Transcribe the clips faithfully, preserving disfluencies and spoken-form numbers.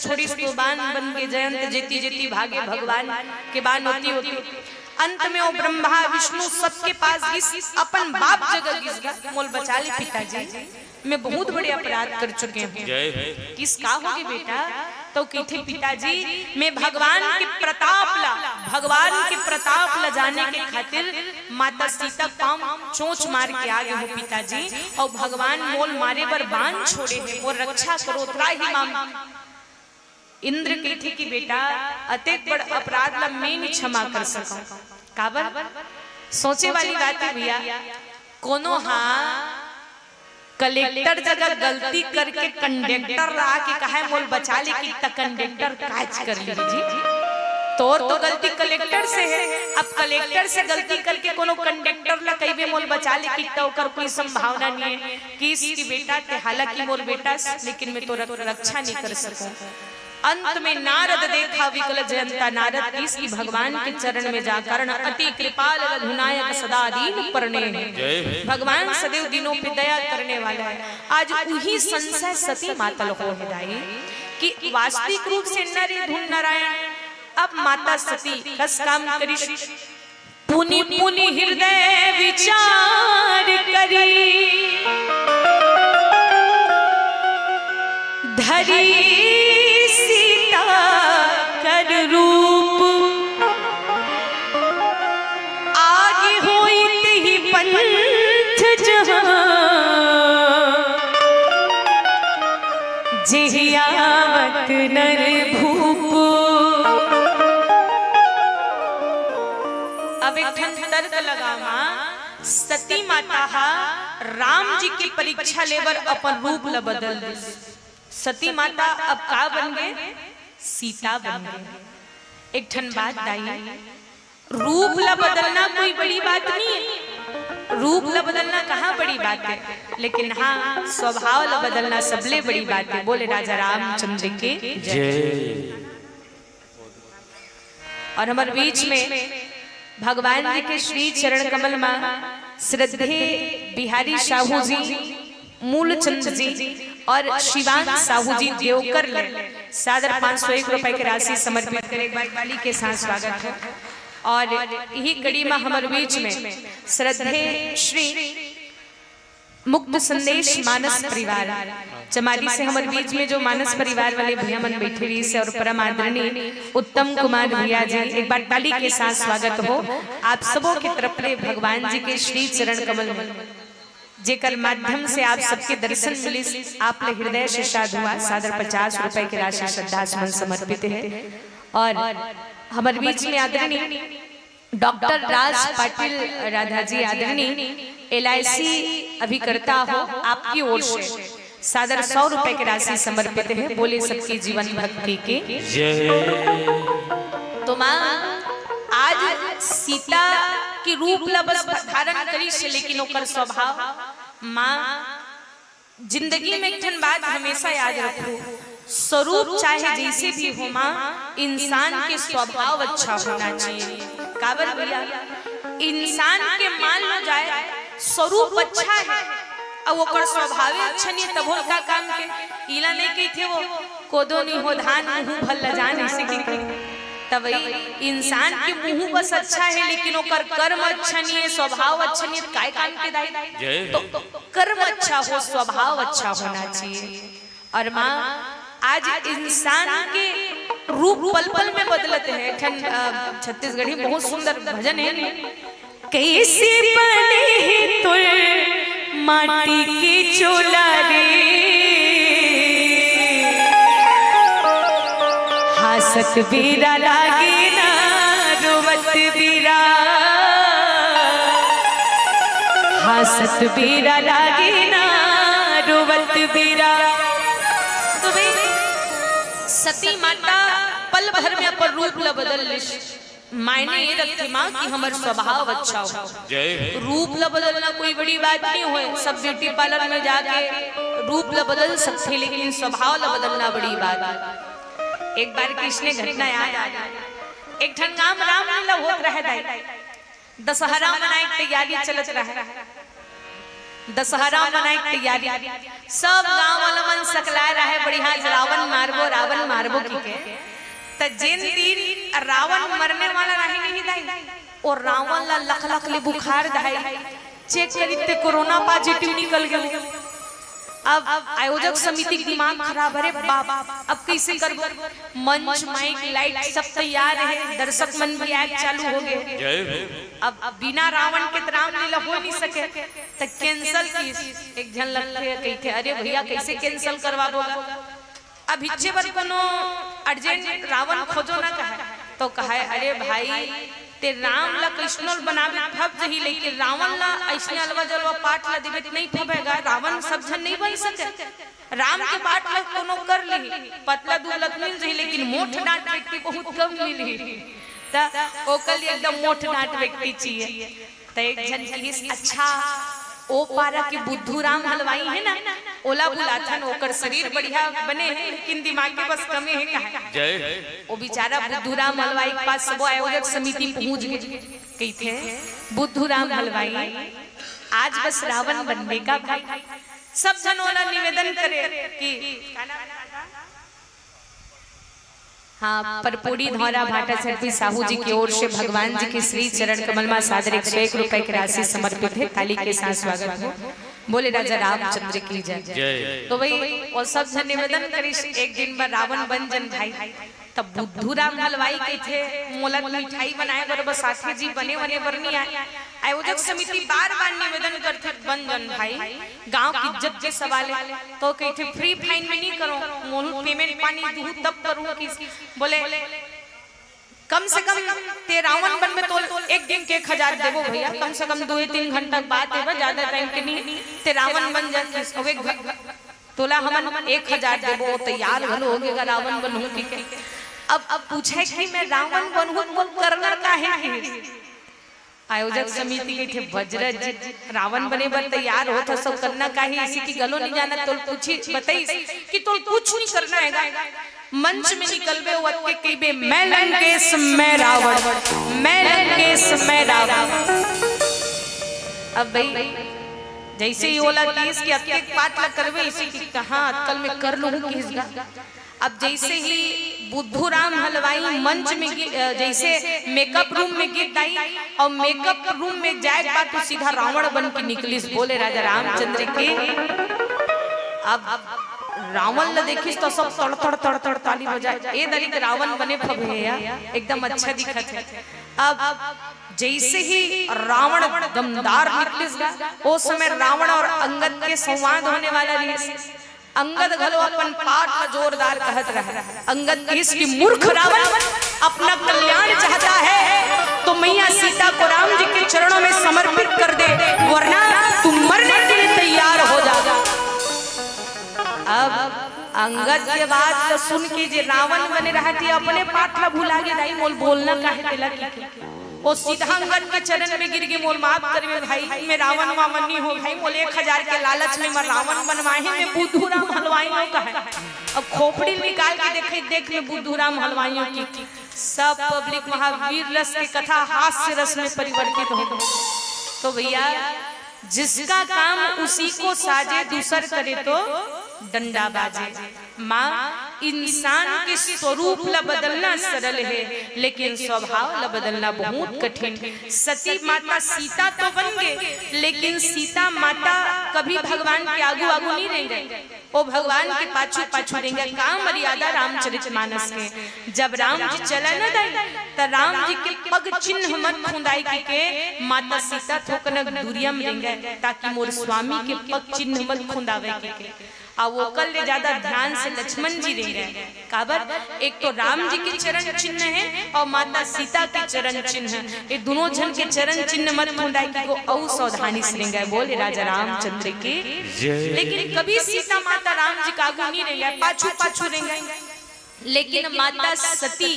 थोड़ी तो बान बन के जयंत जेती जेती भागे भगवान के बान होती होती। अंत में वो ब्रह्मा विष्णु सबके पास गिस, अपन बाप जगह गिस, गिस मोल बचा ले पिताजी, मैं बहुत बड़े अपराध कर चुके हूँ। जय हो। किस का होगे बेटा? तो कहिथे पिताजी, मैं भगवान के प्रताप ला, भगवान के प्रताप ला जाने के खातिर माता सीता पाम चोंच मार के आ गे हो पिताजी, और भगवान मोल मारे बर बान छोड़े हे, मोर रक्षा करो, त्राहि माम। इंद्र कहिथे कि बेटा, अतेक बड़ अपराध ला मैं नहीं क्षमा कर सकूं। काबर? सोचे वाली बात है भैया, कोनो हा कलेक्टर जगह गलती करके कंडक्टर ला आके कहे मोल बचा ले कि त कंडक्टर काज कर ली जी। तोर तो गलती कलेक्टर से है, अब कलेक्टर से गलती करके कोनो कंडक्टर ला कहिबे मोल बचा ले कि त ओकर कोई संभावना नहीं है कि इसकी बेटा ते, हालांकि मोर बेटा, लेकिन मैं तो रक-, रक्षा नहीं कर सकूं। अंत में नारद देखा विकल जयंता, नारद किस की भगवान के चरण में जा, करण अति कृपाल रघुनायक सदा दीन परणे। जय। भगवान सदैव दीनों पे दया करने वाला है। आज उही संशय सती मातल हो हे दाई कि वास्तविक रूप से नरे धुन नारायण, अब माता सती कस काम करिस, पुनि पुनि हृदय विचार करी, धरी सीता कर रूप, आगे होई तेहि पंथ जहाँ, जेहि आवत नर भूप। अब एक ठन तर्क लगा माँ, सती माता हा राम जी के परीक्षा लेबर अपन रूप ल बदल दिस। सती माता अब का बन गे? सीता बन गे। एक ठन बात दाई, रूप ल बदलना कोई बड़ी बात नहीं है। रूप ल बदलना कहाँ बड़ी बात है, लेकिन हाँ, स्वभाव ल बदलना सबले बड़ी बात है। बोले राजा रामचंद्र के जय। जय। और हमर बीच में भगवान जी के श्री चरण कमल मा श्रद्धेय बिहारी साहू जी, मूलचंद जी और शिवांश साहू जी देवकर ले सादर पाँच सौ एक रुपए की राशि समर्पित करे। एक बार ताली के साथ स्वागत हो। और यही कड़ी मा हमर बीच में श्रद्धेय श्री मुक्त संदेश मानस परिवार चमारी से हमर बीच में जो मानस परिवार वाले भैया मन बैठे रहिस हे और परम आदरणीय उत्तम कुमार भैया जी, एक बार ताली के साथ स्वागत हो आप सबों के तरफ ले भगवान जी के श्री चरण कमल में, जेकर माध्यम से आप सबके दर्शन मिलिस, आप ले हृदय से साधुवाद, सादर पचास रुपए की राशि श्रद्धा सुमन समर्पित है। और हमर बीच में आदरणीय डॉक्टर राज पाटिल राधा जी आदरणीय एल आई सी अभिकर्ता हो, आपकी ओर से सादर सौ रुपए की राशि समर्पित है। बोले सबके जीवन भक्ति के जय। तो माँ, आज सीता के रूप ला बस धारण करिस हे, लेकिन ओकर स्वभाव माँ जिंदगी में एक ठन बात हमेशा याद रखो, स्वरूप चाहे जैसे भी हो माँ, इंसान के स्वभाव अच्छा होना चाहिए। काबर भैया, इंसान के मान लो जाए स्वरूप अच्छा है, अब ओकर स्वभाव अच्छा नहीं है, तब ओकर का काम के? इला नहीं कहिथे वो, कोदो नहीं हो धान मुँह भर ल जान, ऐसे की कही। तब वही इंसान के मुँह बस अच्छा है, लेकिन ओकर कर्म अच्छा नहीं है, स्वभाव अच्छा नहीं है, काय काम के दाई? जय। तो कर्म अच्छा हो, स्वभाव अच्छा होना चाहिए। और माँ, आज इंसान के रूप पल पल में बदलत है। एक ठन, अ, छत्तीसगढ़ी बहुत सुंदर भजन है, कैसे बने हे तुर माटी के चोला रे, हासत बेरा लागे ना रोवत बेरा, हासत बेरा लागे ना रोवत बेरा। तो भाई, सती माता पल भर में अपन रूप ला बदल लिस। मायने ये रखथे माँ कि हमर स्वभाव अच्छा हो। जय हो। रूप ला बदलना कोई बड़ी बात नहीं होय, सब ब्यूटी पार्लर में जाके रूप ला बदल सकथे, लेकिन स्वभाव ला बदलना बड़ी बात है। एक बार की इसने घटना याद आ गई। एक ठन गांव रामलीला होत रहे दाई, दशहरा मनाए के तैयारी चलत रहे। दशहरा मनाए के तैयारी, सब गांव वाला मन सकलाए रहे, बढ़िया आज रावण मारबो, रावण मारबो की के। त जेन दिन रावण मरने वाला रहे नहीं दाई, ओ रावण ला लख लख ले बुखार दाई, चेक करी ते कोरोना पॉजिटिव निकल गए। अब आयोजक समिति के दिमाग खराब, अरे बाप, अब कैसे करबो? मंच, माइक, लाइट सब तैयार है, दर्शक मन भी आए चालू हो गए। अब बिना रावण के त रामलीला हो नहीं सके, त कैंसिल की। एक झन लगथे कहिथे, अरे भैया, कैसे कैंसिल करवाबो? अब हिच्चे बर कोनो अर्जेंट रावण खोजो ना कहे, तो कहे, अरे भाई, ते राम ला कैसनो बनाबे फब जही, लेकिन रावण ला ऐसने अलवा जलवा पाठ ला देबे त नहीं फबेगा। रावण सब झन नहीं बन सके। राम के पाठ ला कोनो कर लिही, पतला दुबला त मिल जही, लेकिन मोठ डांट व्यक्ति बहुत कम मिलही। त ओकर लिए एकदम मोठ डांट व्यक्ति चाहिए। त एक झन किहिस, अच्छा, ओ पारा के बुद्धू राम हलवाई है ना, ओला बुलाथन, ओकर शरीर बढ़िया बने है, लेकिन दिमाग के बस कमे है कहा। जय। ओ बेचारा बुद्धू राम हलवाई के पास सबो आयोजक समिति पहुंच गए, कहिथे, बुद्धू राम हलवाई, आज बस रावण बनबे का भाई? सब झन ओला निवेदन करे कि हाँ, परपूड़ी धौरा भाटा छरपी साहू जी की ओर से भगवान जी के श्री चरण कमल में सादर एक सौ एक रुपए की राशि समर्पित है। ताली के साथ स्वागत हो। बोले राजा रामचंद्र की जय। जय। तो भाई, वो सब झन निवेदन करिस, एक दिन बर रावण बन जन भाई। तब बुद्धू राम हलवाई कहिथे, मोला मिठाई बनाए बर बस आथे जी, बने वने बर नहीं आए। आयोजक समिति बार बार निवेदन करथे, बन जन भाई, गांव की इज्जत के सवाल है। तो कहिथे, फ्री फाइन में नहीं करो, मोलू पेमेंट पानी दूहू तब करूँ कि बोले, कम से कम ते रावण बन में तो एक दिन के एक हजार देबो भैया, कम से कम दो तीन घंटा के बात है, बस ज्यादा टाइम के नहीं। ते रावण बन जा कि अब एक घ-, तोला हमन एक हजार देबो, तैयार घलो हो गएगा रावण बनहूँ की के। अब अब पूछे कि मैं रावण बनहूँ, वो करना का है कि आयोजक समिति कहिथे, बजरज, रावण बने बर तैयार होत हस, सब करना का है, इसी की गलो नहीं जाना, तोल पूछी बताइस कि तोल कुछ नहीं करना है। मंच में निकलबे, वो अतके कहिबे, मैं लंकेश, मैं रावण, मैं लंकेश, मैं रावण। अब भाई, जैसे ही ओला किहिस कि अतके पाठ ला करबे, इसी की कहाँ अतकल में कर लूँ किहिस गा। अब जैसे ही बुद्धू राम हलवाई मंच में गि-, अ, जैसे मेकअप रूम में गिर दाई और मेकअप रूम में जाए के बाद तो सीधा रावण बन के निकलिस। बोले राजा रामचंद्र की। अब रावण ल देखिस तो सब तड़ तड़ तड़ तड़ ताली बजाए, ए दलित रावण बने फबे या, एकदम अच्छा दिखत है। अब जैसे ही रावण दमदार निकलिस गा, ओ समय रावण और अंगद के संवाद होने वाला रहिस। अंगद घलो अपन पाठ ला जोरदार कहत रहे। अंगद किहिस कि मूर्ख रावण अपना कल्याण चाहता है तो मैया सीता को राम जी के चरणों में समर्पित कर दे, वरना तू मरने के लिए तैयार हो जा। अब अंगद के बात ला सुन के जे रावण बने रहती, अपने पाठ ला भुला गे, दाई मोल बोलना काहे तेला की। ओ सीधा अंगद के चरण में गिर गे, मोल माफ करबे भाई, मैं रावण वावण नहीं हो भाई, मोल एक हजार के लालच में मैं रावण बनवाहे, मैं बुद्धू राम हलवाई हूँ कहे। अब खोपड़ी निकाल के देखे, देख मैं बुद्धू राम हलवाई हूँ की। सब पब्लिक वहाँ वीर रस के कथा हास्य रस में परिवर्तित हो गए। तो भैया, जिसका काम उसी को साजे, दूसर करे तो डंडा बाजे। माँ, इंसान के स्वरूप ला बदलना सरल है, लेकिन स्वभाव ला बदलना बहुत कठिन। सती माता सीता तो बन गए, लेकिन सीता माता कभी भगवान के आगू आगू नहीं रेंगे, वो भगवान के पाछू पाछू रेंगे। का मर्यादा रामचरित मानस के, जब राम जी चला न दाई, त राम जी के पग चिन्ह मत खुंदाई के, के माता सीता थोकन दूरिया में रेंगे, ताकि मोर स्वामी के पग चिन्ह मत खुंदावे के, के। आ ओकर ले ज्यादा ध्यान से लक्ष्मण जी रेंगे। काबर? एक तो राम जी के चरण चिन्ह है और माता सीता के चरण चिन्ह। ये दोनों झन के चरण चिन्ह मत खुंदाए कि को अउ सावधानी से रेंगे। बोले राजा रामचंद्र की। जय। लेकिन कभी सीता माता राम जी का आगू नहीं रेंगे, पाछू पाछू रेंगे। लेकिन माता सती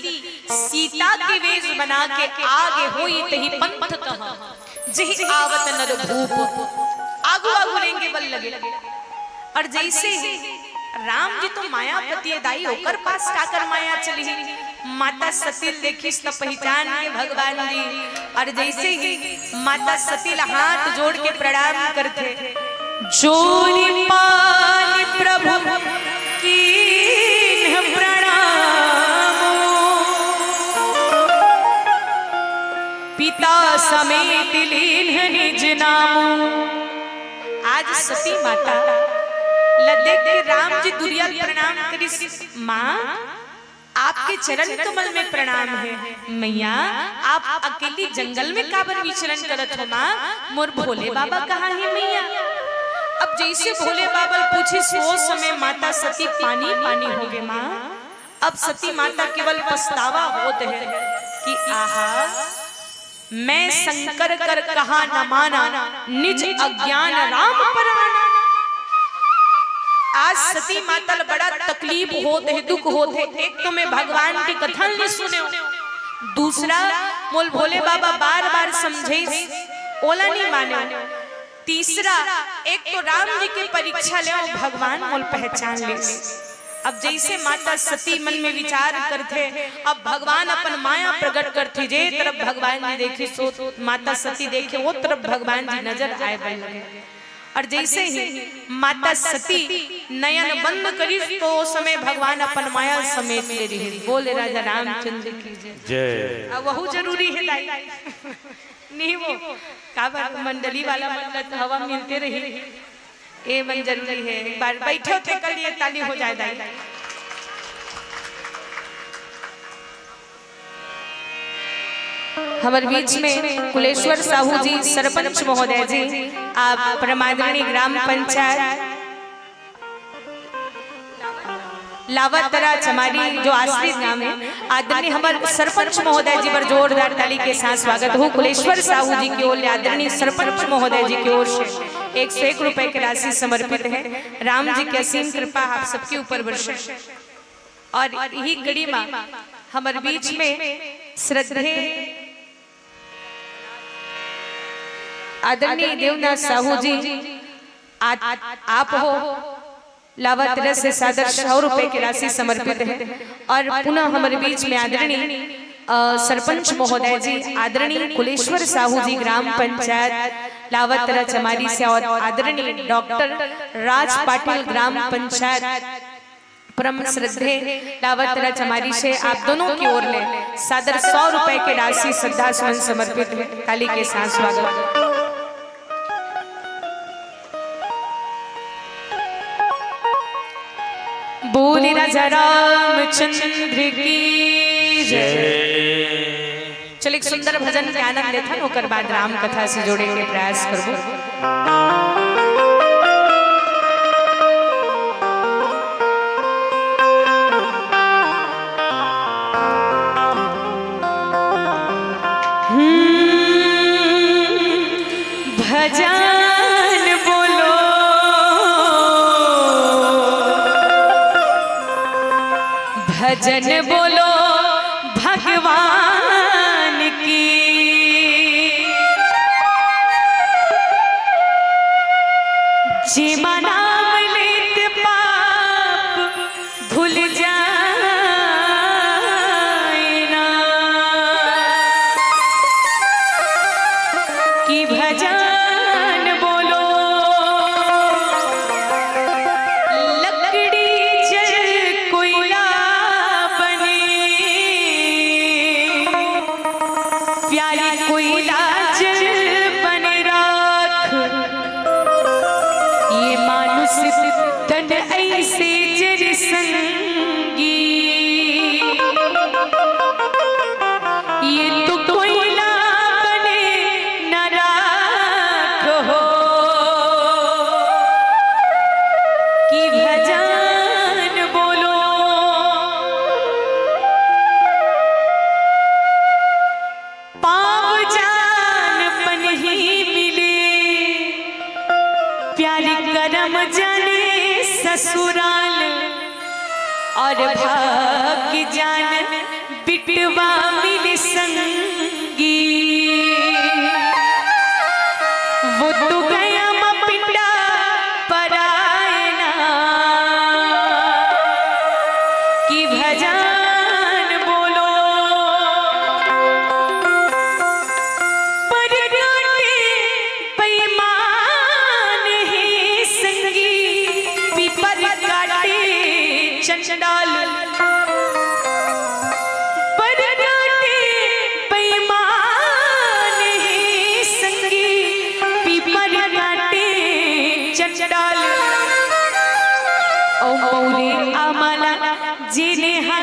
सीता के वेश बना के आगे होई तही पंथ कहा, जही आवत नर भूप। आगू आगू रेंगे बल लगे। और जैसे ही राम जी तो मायापति है दाई, ओकर पास काकर माया चली ही। माता सती देखिस त पहचान के भगवान जी। और जैसे ही माता सती ला हाथ जोड़ के प्रणाम करथे, जोरि पानि प्रभु कीन्ह प्रणाम। पिता समेत लीन्ह निज नाम। आज सती माता ल देख के राम जी दुरिहा प्रणाम करिस। माँ, आपके चरण कमल में प्रणाम हे। मैया, आप अकेली जंगल में काबर विचरण करत हो माँ? मोर भोले बाबा कहाँ हे मैया? अब जइसे भोले बाबा ल पूछिस, ओ समय माता सती पानी पानी होगे माँ। अब सती माता केवल पछतावा होत हे कि आहा, मैं शंकर कर कहा न माना, निज अज्ञान राम पराना। आज सती माता ल बड़ा तकलीफ होत हे, दुख होत हे। एक तो मैं भगवान के कथा ल नइ सुनेंव, दूसरा मोल भोले बाबा बार बार समझइस, ओला नइ मानेंव। तीसरा, एक तो राम जी के परीक्षा लेंव, भगवान मोल पहचान लिस। अब जइसे माता सती मन में विचार करथे, अब भगवान अपन माया प्रगट करथे, जे तरफ भगवान जी देखे, सो माता सती देखे, वो तरफ भगवान जी नजर आए बर लगे। और जइसे ही माता सती नयन बंद करिस, तो ओ समय भगवान अपन माया समेट ले रहिस। बोले राजा रामचंद्र की जय। जय। अब वहू जरूरी हे दाई। नहीं वो, काबर मंडली वाला मन ल तो हवा मिलते रही। ए मन जरूरी हे, एक बार बैठे हो तेकर लिए ताली हो जाए दाई। हमर बीच में कुलेश्वर साहू जी, सरपंच महोदय जी, आप परम आदरणीय ग्राम पंचायत लावातरा चमारी, जो आश्रित ग्राम हे, आदरणीय हमर सरपंच महोदय जी बर जोरदार ताली के साथ स्वागत हो। कुलेश्वर साहू जी की ओर ले आदरणीय सरपंच महोदय जी की ओर से एक सौ एक रुपए की राशि समर्पित हे। राम जी की असीम कृपा आप सबके ऊपर बरसे। और इही कड़ी मा हमर बीच में श्रद्धेय आदरणीय देवनाथ साहू जी, आ-, आप हो, लावातरा से सादर सौ रुपए की राशि समर्पित हे। और पुनः हमर बीच में आदरणीय, अ, सरपंच महोदय जी, आदरणीय कुलेश्वर साहू जी, ग्राम पंचायत लावातरा चमारी से, और आदरणीय डॉक्टर राज पाटिल, ग्राम पंचायत परम श्रद्धेय लावातरा चमारी से, आप दोनों की ओर ले सादर सौ रुपए के राशि श्रद्धा सुमन समर्पित हे। ताली के साथ स्वागत। बोले राजा रामचंद्र की जय। चल, एक सुंदर भजन के आनंद लेथन, ओकर बाद राम कथा से जोड़े के प्रयास करबो। हम्म, भजन बोलो, भजन बोलो भगवान की। जेमा नाम लेत पाप धुल जाए ना। कि भजन बोलो, लकड़ी जल कोयला बने, प्यारी कोयला जल बन राख। ये मानुष तन ऐसे जर संगी, ये तो कोयला बने न राख हो। कि भजन बोलो, पाँव जान पनही मिले, प्यारी करम जाने ससुराल, और भाग जान बिटवा मिले संगी। वो तो गया म पिंडा परायना, कि भजन बोलो, पर टूटे बेईमान ही।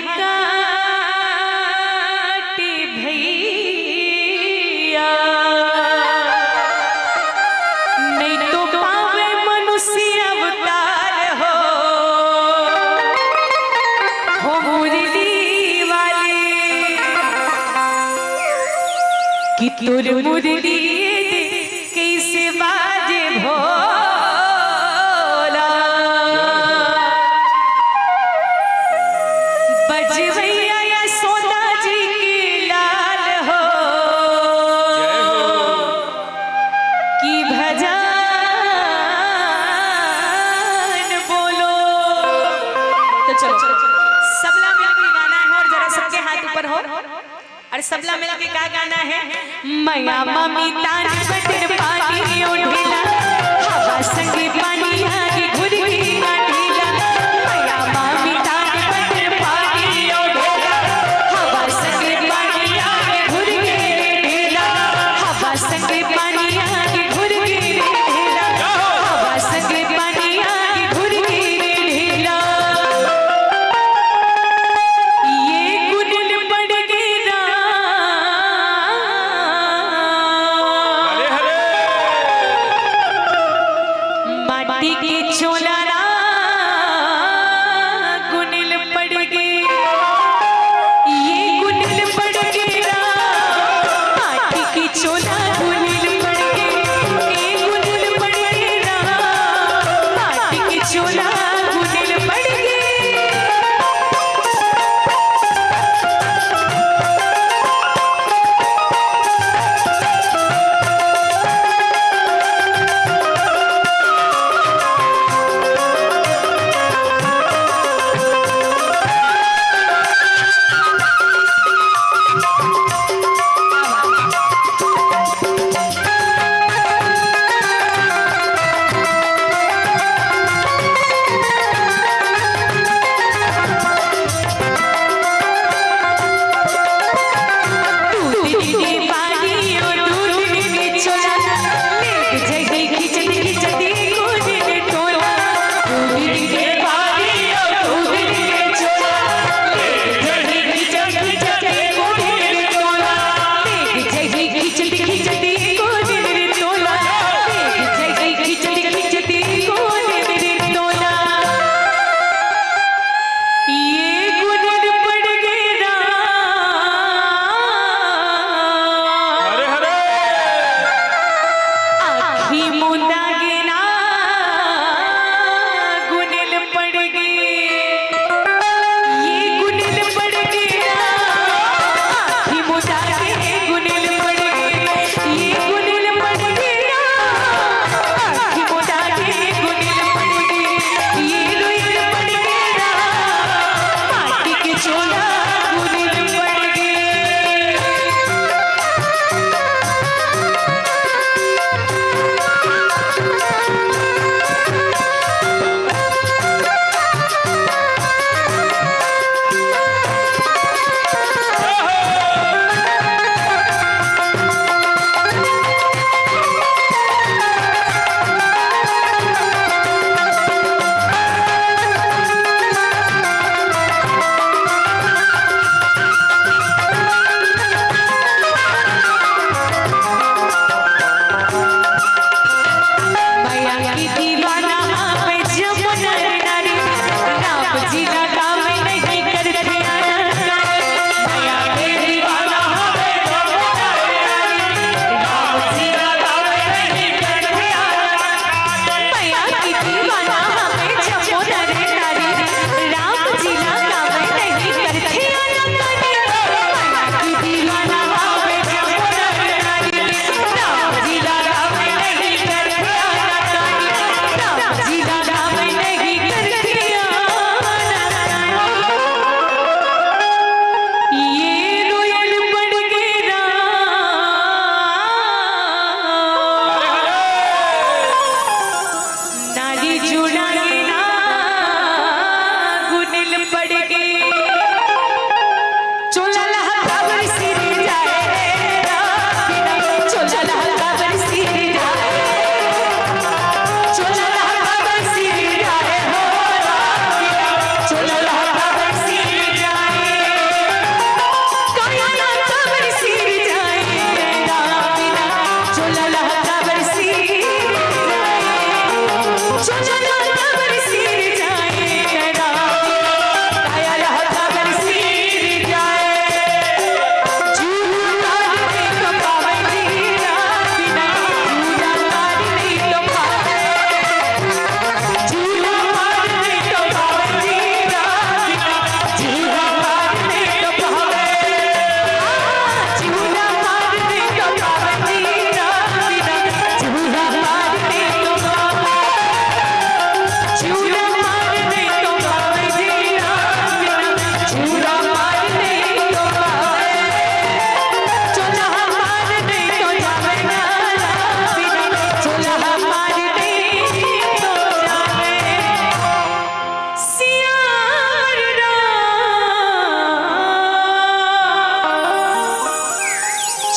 काटे भैया, नहीं तो पावे मनुष्य अवतार हो, हो मुरली वाले, कि तोर मुरली कैसे बाजे भोला। बजवैया यशोदा जी की लाल हो, कि भजन बोलो। तो चलो, सबला मिलके गाना है और जरा सबके हाथ ऊपर हो। और सबला मिलके का गाना है? मया मामी तान बटन पानी ओ ढीला, हवा संगे पानी आगे घुर के ना ढीला। मया मामी तान बटन पानी ओ ढीला, हवा संगे पानी आगे घुर के रे ढीला। हवा संगे पानी आगे घुर के रे ढीला। हवा संगे पानी आगे घुर के रे ढीला। ये गुनन पड़ गे राम। हरे हरे। माटी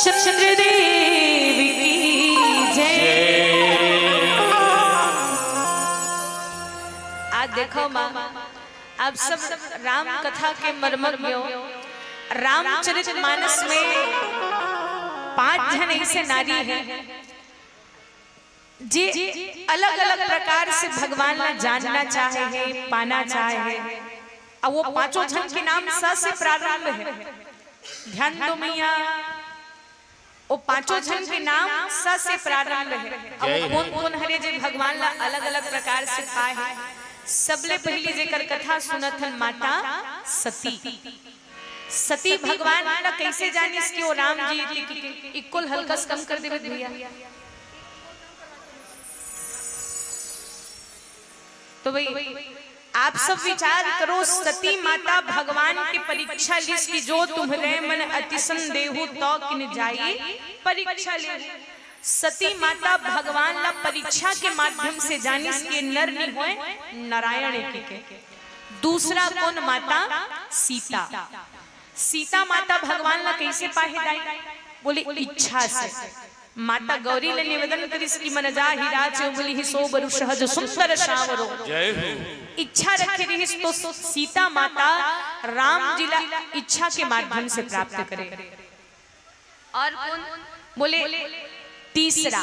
चंद्रदेव की जय। आज देखो माँ, आप सब राम कथा के मर्मज्ञ हो। रामचरित मानस में पांच झन ऐसे नारी हैं जे अलग-अलग प्रकार से भगवान ला जानना चाहे है, पाना चाहे है। अब वो पांचों झन के नाम स से प्रारंभ है। ध्यान दो मैया, वो पांचों झन के नाम स से प्रारंभ है। अब वो कौन-कौन हरे जे भगवान ला अलग-अलग प्रकार से पाए है? सबले पहली जेकर कथा सुनत हन माता सती। सती भगवान ला कैसे जानिस कि वो राम जी थे कि, कि इक्को ल हल्का से कम कर देवे भैया। तो भाई, आप सब विचार करो, सती माता भगवान के परीक्षा लिस कि जो तुम्हरे मन अति संदेहु तो किन जाई परीक्षा ले। सती माता भगवान ला परीक्षा के माध्यम से जानिस कि नर नहीं होए, नारायण के, के। दूसरा कौन माता? सीता। सीता माता भगवान ला कैसे पाहे दाई? बोले इच्छा से। माता गौरी ला निवेदन करिस कि मन जाहि राज उबलिहि सो बरु सहज सुंदर सांवरो। जय हो। इच्छा रखे रहिस तो सीता माता राम जी ला इच्छा के माध्यम से प्राप्त करे। और कौन? बोले तीसरा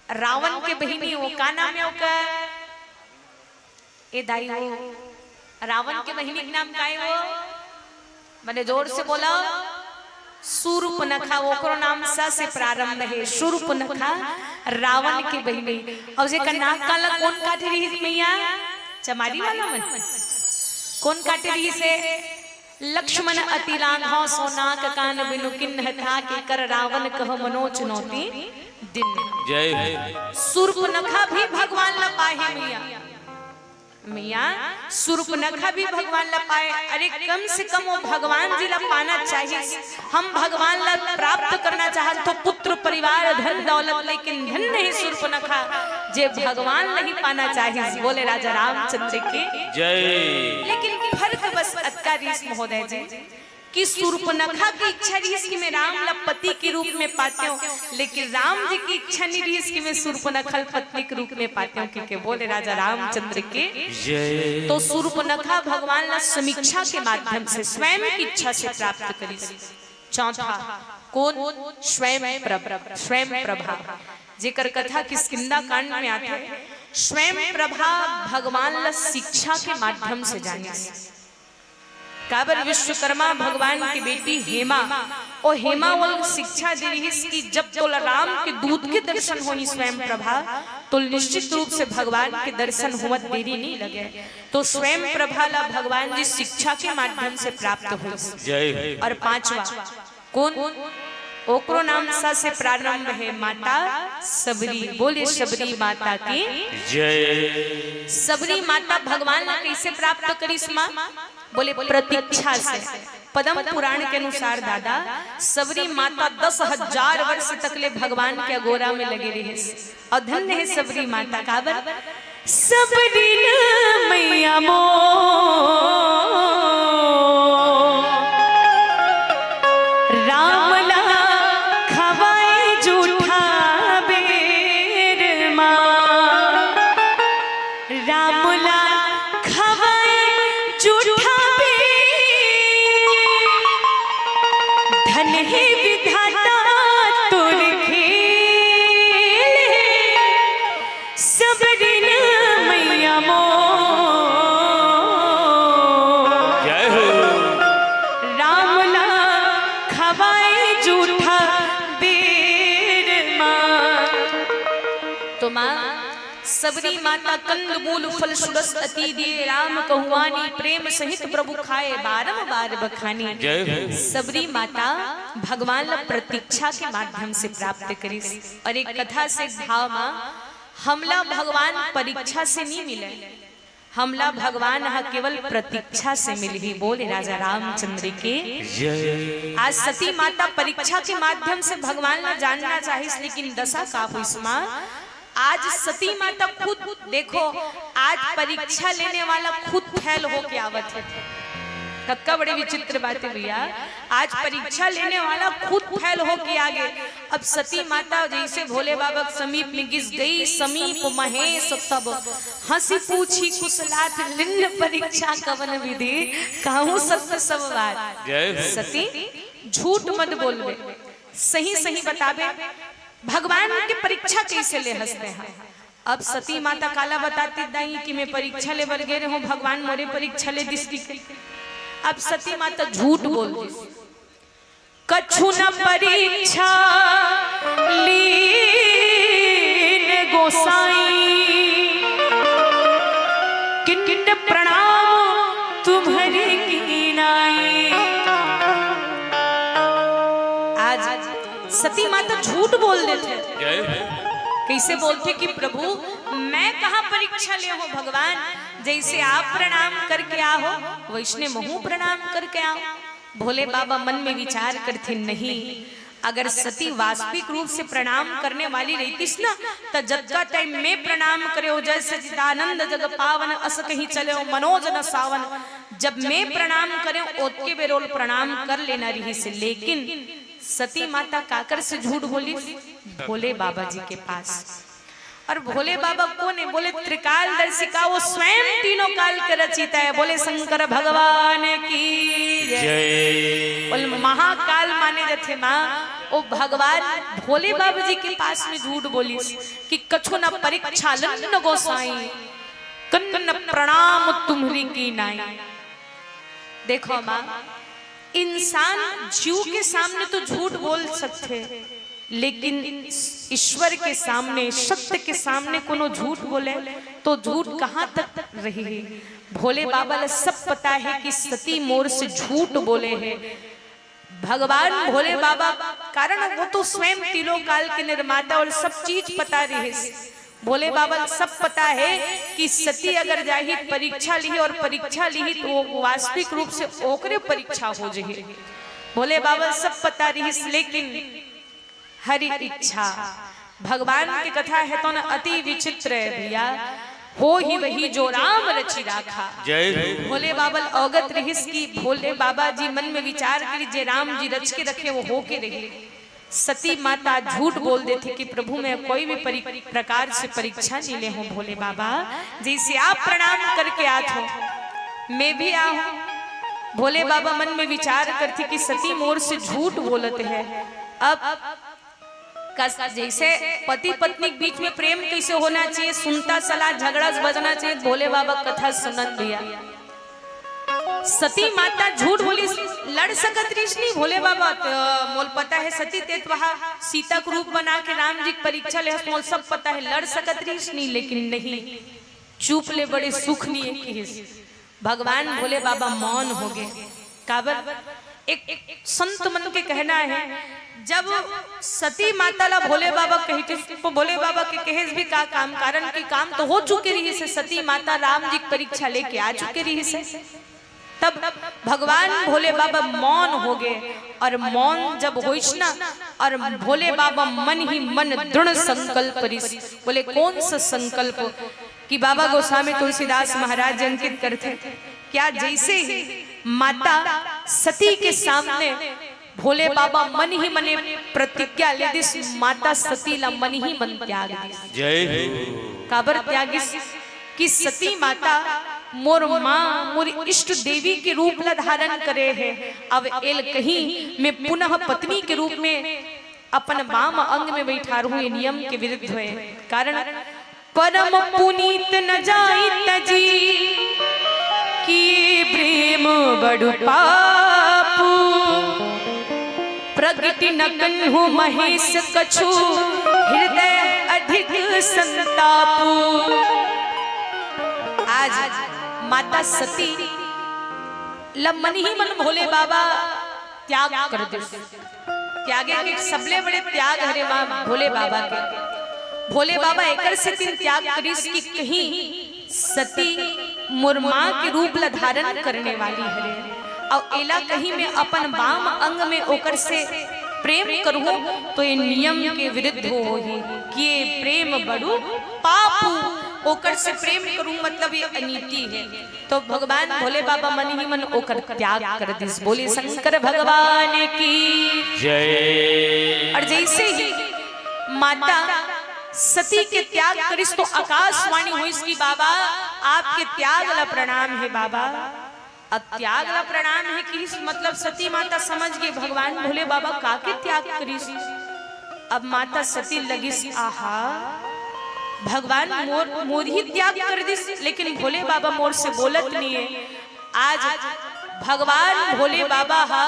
रावण के बहिनी, वो का नाम है ओकर? ए दाई, वो रावण के बहिनी के नाम का है वो? मने जोर से बोला, सूर्पनखा, ओकरो नाम स से प्रारंभ है, सूर्पनखा, रावण के बहिनी। और जेकर नाक काला कौन काटे रहिस मैया? चमारी वाला मन। कौन काटे रहिस हे? लक्ष्मण अति लाघव सो नाक कान बिनु किन्ह था, के कर रावण कह मनो चुनौती दिन। जय हो। सूर्पनखा भी भगवान ला पाहे मैया। मैया, सूर्पनखा भी भगवान ला पाए। अरे, कम से कम वो भगवान जी ला पाना चाहिए। हम भगवान ला प्राप्त करना चाहत तो पुत्र, परिवार, धन, दौलत, लेकिन धन्य हे सूर्पनखा, जे भगवान ला ही पाना चाहिए। बोले राजा रामचंद्र की जय। लेकिन फर्क बस अतका रहिस महोदय जी, कि सूर्पनखा के इच्छा रहिस कि मैं राम ला पति के रूप में पातेंव, लेकिन राम जी के इच्छा नहीं रहिस कि मैं सूर्पनखा ला पत्नी के रूप में पातेंव, क्योंकि बोले राजा रामचंद्र के। जय। तो सूर्पनखा भगवान ला समीक्षा के माध्यम से स्वयं की इच्छा से प्राप्त करिस। चौथा कौन? स्वयं प्रभ-, स्वयं प्रभा, जेकर कथा किष्किंधा कांड में आथे। स्वयं प्रभा भगवान ला शिक्षा के माध्यम से जानिस। काबर विश्वकर्मा भगवान की बेटी हेमा, ओ हेमा ओला शिक्षा दे रहिस कि जब तोला राम के दूत के दर्शन होही स्वयं प्रभा, तो निश्चित रूप से भगवान के दर्शन होवत देरी नहीं लगे। तो स्वयं प्रभा ला भगवान जी शिक्षा के माध्यम से प्राप्त होइस। जय हो। और पांचवा कौन? ओकरो नाम स से प्रारंभ है, माता सबरी। बोले सबरी माता की जय। सबरी माता भगवान ला कैसे प्राप्त करिस माँ? बोले प्रतीक्षा से। पद्म पुराण के अनुसार दादा, सबरी माता दस हजार वर्ष तक ले भगवान के अगोरा में लगे रहिस। और धन्य है सबरी माता, काबर? सबरी न मैया मोर राम ला खवाए जूठा बेर मा। राम ला खवाए जूठा बेर, धन हे विधाता तोर खेल हे। सबरी न मैया मोर जय हो। राम ला खवाए जूठा बेर मा। तो माँ, सबरी माता कंद मूल फल सुरस अति दिए, राम कहु वानी प्रेम सहित प्रभु खाए, बारंबार बखानी। जय हो। सबरी माता भगवान ला प्रतीक्षा के माध्यम से प्राप्त करिस। और एक कथा से भाव माँ, हमला भगवान परीक्षा से नहीं मिले, हमला भगवान ह केवल प्रतीक्षा से मिलही। बोले राजा रामचंद्र के जय। आज सती माता परीक्षा के माध्यम से भगवान ला जानना चाहिस, लेकिन दशा का होइस माँ? आज सती माता खुद, देखो, आज परीक्षा लेने वाला खुद फेल होके आवत है। कतका बड़े विचित्र बात हे भैया। आज परीक्षा लेने वाला खुद फेल हो के आगे। अब सती माता जैसे भोले बाबा के समीप में गिस, गई समीप महेश तब, हँसी पूछी कुशलात, लिन्न परीक्षा कवन विधि, कहूँ सत्य सब बात। जय हो। सती, झूठ मत बोलबे, सही सही बताबे, भगवान के परीक्षा कैसे ले हँसते हैं। अब सती माता काला बताती दाई कि मैं परीक्षा ले बर गे रहूं, भगवान मोरे परीक्षा ले दिस के। अब सती माता झूठ बोल दिस, कछु न परीक्षा लीन गोसाई, किट प्रणाम तुम्हरी कीनाई। आज सती माता झूठ बोल देथे। जय हो। कैसे बोलथे कि प्रभु, मैं कहाँ परीक्षा ले हो भगवान, जैसे आप प्रणाम करके आ हो, वैसने महूँ प्रणाम करके आव। भोले बाबा मन में विचार करथिन, नहीं, अगर सती वास्तविक रूप से प्रणाम करने वाली रहतीस ना, त जतका टाइम मैं प्रणाम करे हो, जय सच्चिदानंद जग पावन, अस कहीं चले हो मनोज न सावन, जब मैं प्रणाम करे, ओतके बेर ओला प्रणाम कर लेना रहिस। लेकिन सती माता काकर से झूठ बोलिस? भोले बाबा जी के पास। और भोले बाबा कोन हे? बोले त्रिकाल दर्शिका, वो स्वयं तीनों काल के रचिता है। बोले शंकर भगवान की जय। जय। बोले महाकाल माने जथे माँ, वो भगवान भोले बाबा जी के पास में झूठ बोलिस कि कछु न परीक्षा लीन गोसाई, किट प्रणाम तुम्हरी कीनाई। देखो माँ, इंसान जीव के सामने तो झूठ बोल सकथे, लेकिन ईश्वर के सामने, सत्य के सामने कोनो झूठ बोले तो झूठ कहाँ तक रही? भोले बाबा ला सब पता है कि सती मोर से झूठ बोले है। भगवान भोले बाबा, कारण वो तो स्वयं तीनों काल के निर्माता और सब चीज पता रहिस। भोले बाबा ला सब पता है कि सती अगर जाही परीक्षा लिही और परीक्षा लिही तो वो वास्तविक रूप से ओकरे परीक्षा हो जही। भोले बाबा ला सब पता रहिस, लेकिन हरि इच्छा, भगवान के कथा है तो न अति विचित्र है भैया। होही वही जो राम रचि राखा। जय हो। भोले बाबा ला अवगत रहिस कि भोले बाबा जी मन में विचार करी, जे राम जी रच के रखे वो हो के रही। सती माता झूठ बोल देथे कि प्रभु मैं कोई भी परि-, प्रकार से परीक्षा नहीं ले हूँ भोले बाबा, जैसे आप प्रणाम करके आत हो मैं भी आ हूँ। भोले बाबा मन में विचार करथे कि सती मोर से झूठ बोलत है। अब कस, जैसे पति पत्नी के बीच में प्रेम कैसे होना चाहिए, सुनता सलाह, झगड़ा बजना चाहिए, भोले बाबा कथा सुनन दिया। सती माता झूठ बोलिस, लड़ सकत रहिस नहीं भोले बाबा, त मोल पता है सती तेत वहा सीता के रूप बना के राम जी के परीक्षा ले हस, मोल सब पता है, लड़ सकत रहिस नहीं, लेकिन नहीं, चुप ले बड़े सुख नहीं है किहिस। भगवान भोले बाबा मौन हो गए। काबर? एक संत मन के कहना है, जब सती माता ला भोले बाबा कहिस, तो भोले बाबा के कहेस भी का काम, कारण कि काम तो हो चुके रहिस हे, सती माता राम जी के परीक्षा लेके आ चुके रहिस हे। तब भगवान भोले बाबा मौन हो गए, और मौन जब होइस ना, और भोले बाबा मन ही मन दृढ़ संकल्प रिस। बोले, कौन सा संकल्प? कि बाबा गोस्वामी तुलसीदास महाराज जी अंकित करथे, क्या जैसे ही माता सती के सामने भोले बाबा मन ही मने प्रतिज्ञा ले दिस, माता सती ला मन ही मन त्याग दिस। जय हो। काबर त्यागिस? कि सती माता मोर माँ, मोर इष्ट देवी के रूप ला धारण करे है। अब एल कहीं मैं पुनः पत्नी के रूप में अपन वाम अंग में बैठारहूं, ये नियम के विरुद्ध होय। कारण परम पुनीत न जाई तजी, किए प्रेम बड़ु पापु। प्रगति न कन्हु महेश कछु, हृदय अधिक संतापु। आज माता सती ल मन ही मन भोले बाबा त्याग कर दे। त्यागे के सबले बड़े त्याग हरे माँ भोले बाबा के। भोले बाबा एकर सेती त्याग करिस कि कहीं सती मोर माँ के रूप ला धारण करने वाली हरे, अउ एला कहीं मैं अपन वाम अंग में ओकर से प्रेम करूँ तो ये नियम के विरुद्ध होही कि ये प्रेम बड़ू पाप, ओकर से प्रेम करूँ मतलब ये अनीति है। तो भगवान भोले बाबा मन ही मन ओकर त्याग कर दिस। बोले शंकर भगवान की। जय। और जैसे ही माता सती के त्याग करिस तो आकाशवाणी होइस कि बाबा, आपके त्याग ला प्रणाम हे बाबा। अब त्याग ला प्रणाम हे कि इस मतलब सती माता समझ गे भगवान भोले बाबा का के त्याग करिस। अब माता सती लगिस, आहा, भगवान मोर, मोर ही त्याग कर दिस, लेकिन भोले बाबा मोर से बोलत नहीं है। आज भगवान भोले बाबा हा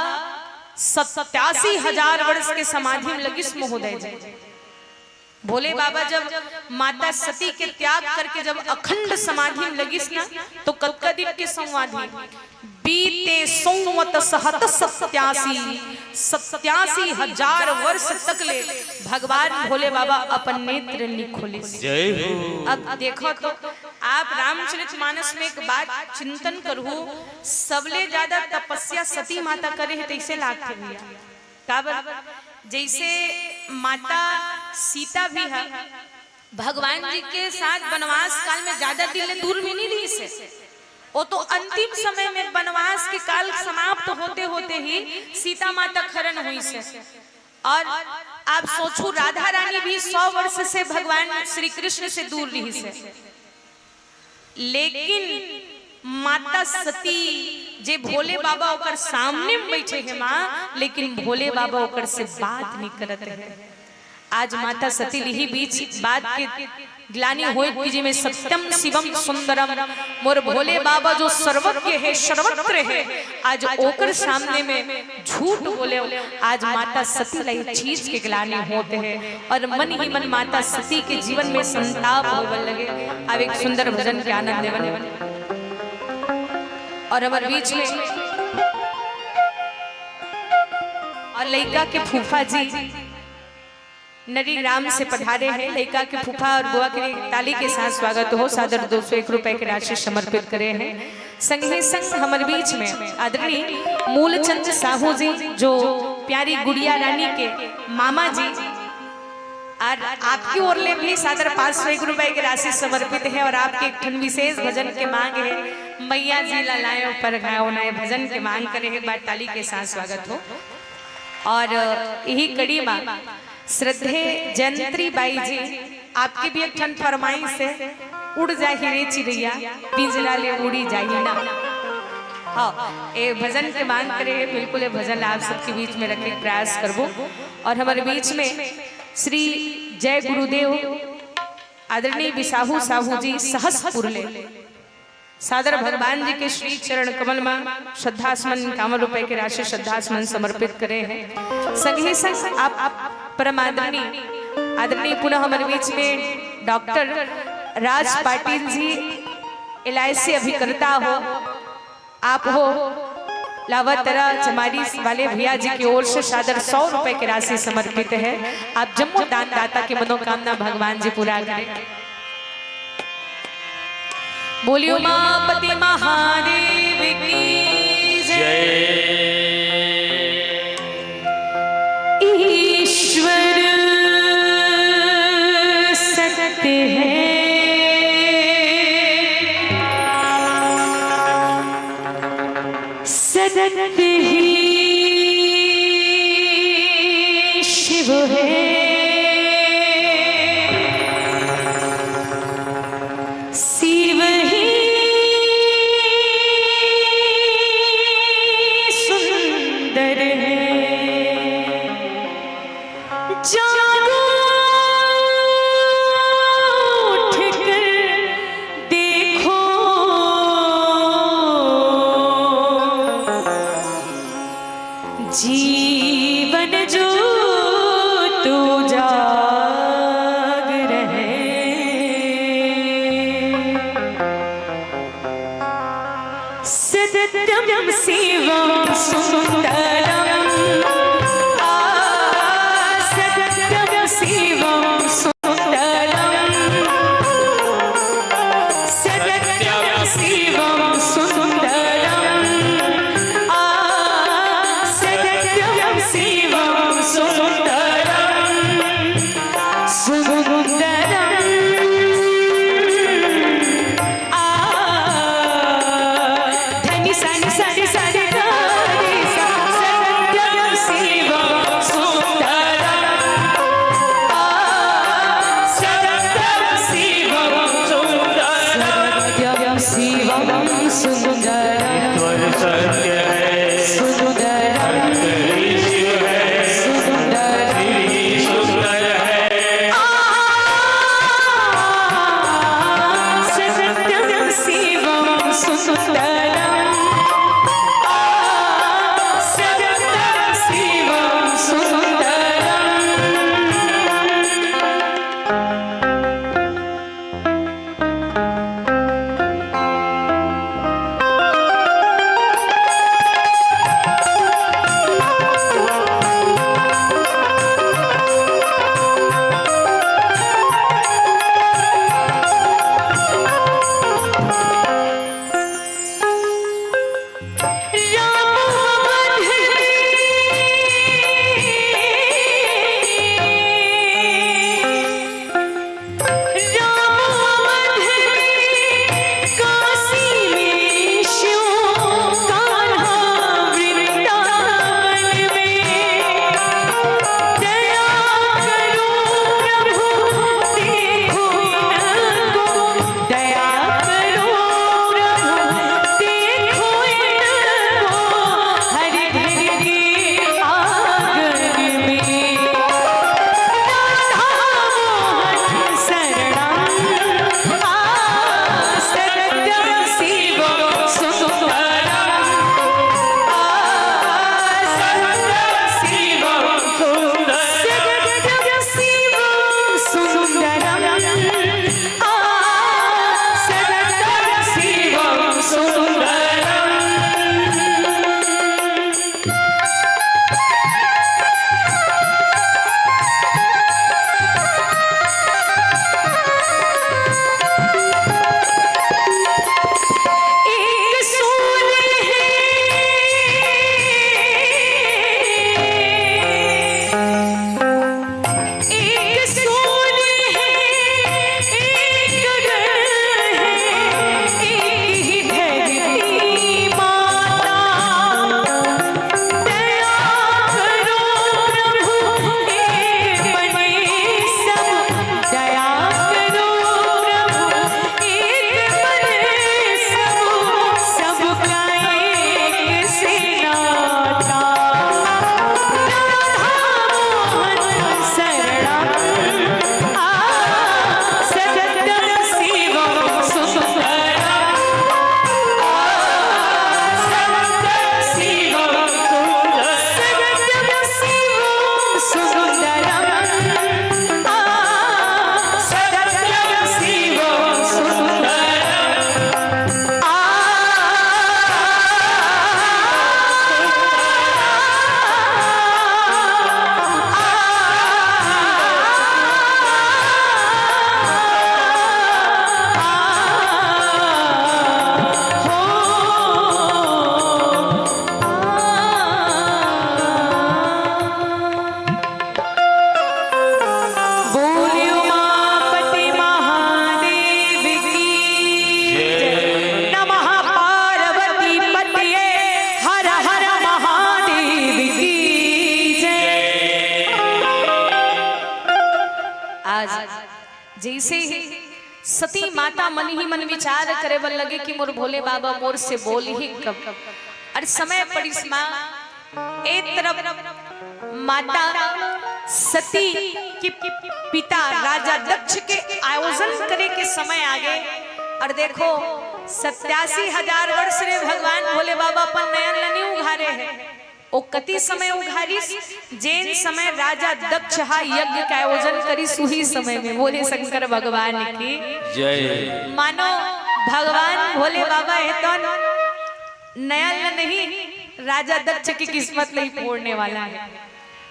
सत्यासी हजार वर्ष के समाधि में लगिस महोदय जी। भोले बाबा जब माता सती के त्याग करके जब अखंड समाधि में लगिस ना, तो कतका दिन के समाधि? बीते संवत सहत सत्यासी, सत्यासी हजार वर्ष तक ले भगवान भोले बाबा अपन नेत्र नहीं खोलिस। जय हो। अब देखो तो, आप रामचरित मानस में एक बात चिंतन करहु, सबले ज्यादा तपस्या सती माता करे हे, तैसे लागथे भैया। काबर? जैसे माता सीता भी है, भगवान जी के साथ वनवास काल में ज्यादा दिन ले दूर में नहीं रहिस हे। वो तो अंतिम समय में वनवास के काल समाप्त होते होते ही सीता माता के हरण होइस हे। और आप सोचू, राधा रानी भी सौ वर्ष से भगवान श्री कृष्ण से दूर रहिस हे, लेकिन माता सती, जे भोले बाबा ओकर सामने में बैठे हे माँ, लेकिन भोले बाबा ओकर से बात नहीं करत हे। आज माता सती लिही बीच बात के ग्लानि होय कि जिमे सत्यम शिवम सुंदरम, मोर भोले बाबा जो सर्वज्ञ हे, सर्वत्र हे, आज ओकर सामने में झूठ बोले। आज माता सती ला ये चीज के ग्लानि होत हे और मन ही मन माता सती के जीवन में संताप होय बर लगे। अब एक सुंदर भजन के आनंद लेवन और हमर बीच में और लइका के फूफा जी नरी ग्राम से पधारे हैं। लइका के फूफा और बुआ के ताली के साथ स्वागत हो। सादर दो सौ एक रुपए के राशि समर्पित करे हैं। संगे संग हमर बीच में आदरणीय मूलचंद साहू जी, जो प्यारी गुड़िया रानी के मामा जी, और आपकी ओर ले भी सादर पाँच सौ एक रुपए की राशि समर्पित है और आपके एक ठन विशेष भजन के मांग है, मैया जी ला लायो परघाओ नए भजन के मांग करे हैं। एक बार ताली के साथ स्वागत हो। और यही कड़ी मा श्रद्धेय जयंत्री बाई जी, आपके भी एक ठन फरमाइश है, उड़ जाही रे चिड़ैया, पिंजरा ले उड़ी जाही ना। हाँ, ए भजन के मांग करे है, बिल्कुल ए भजन आप सबके बीच में रखे के प्रयास करबो। और हमारे बीच में श्री जय गुरुदेव आदरणीय विसाहू साहू जी सहसपुर ले सादर भगवान जी के श्री चरण कमल मा श्रद्धासुमन, इक्यावन रुपए के राशि श्रद्धासुमन समर्पित करे हैं। संग ही संग आप, आप परम आदरणीय, आदरणीय पुनः हमारे बीच में doctor Raj Patil ji, L I सी अभिकर्ता हो, आप हो, लावतरा चमारी वाले भैया जी की ओर से सादर सौ रुपए की राशि समर्पित है। आप जम्मो दानदाता की मनोकामना भगवान जी पूरा करें। बोलियो उमापति महादेव की जय। जय। ईश्वर सत्य है, सत्य ही शिव है, शिव ही सुंदर है। जागो, उठ कर देखो, जीवन जो तू जाग रहे। सत्यम शिवम सुंदरम, आ, सत्यम शिवम सुंदरम, सत्यम शिवम सुंदरम, आ, सत्यम शिवम सुंदरम। से ही सती माता मन ही मन विचार करे बर लगे कि मोर भोले बाबा मोर से बोलही कब। अउ समय पड़िस माँ, ए तरफ माता सती के पिता राजा दक्ष के आयोजन करे के समय आगे। अउ देखो, सत्यासी हजार वर्ष ले भगवान भोले बाबा अपन नयन ल नी उघारे हे। ओ कति समय उघारिस? जेन समय राजा दक्ष हा यज्ञ के आयोजन करिस, उही समय में। बोले शंकर भगवान की जय। मानो भगवान भोले बाबा हे तो नयन ल नहीं, राजा दक्ष की किस्मत ल ही फोड़ने वाला हे।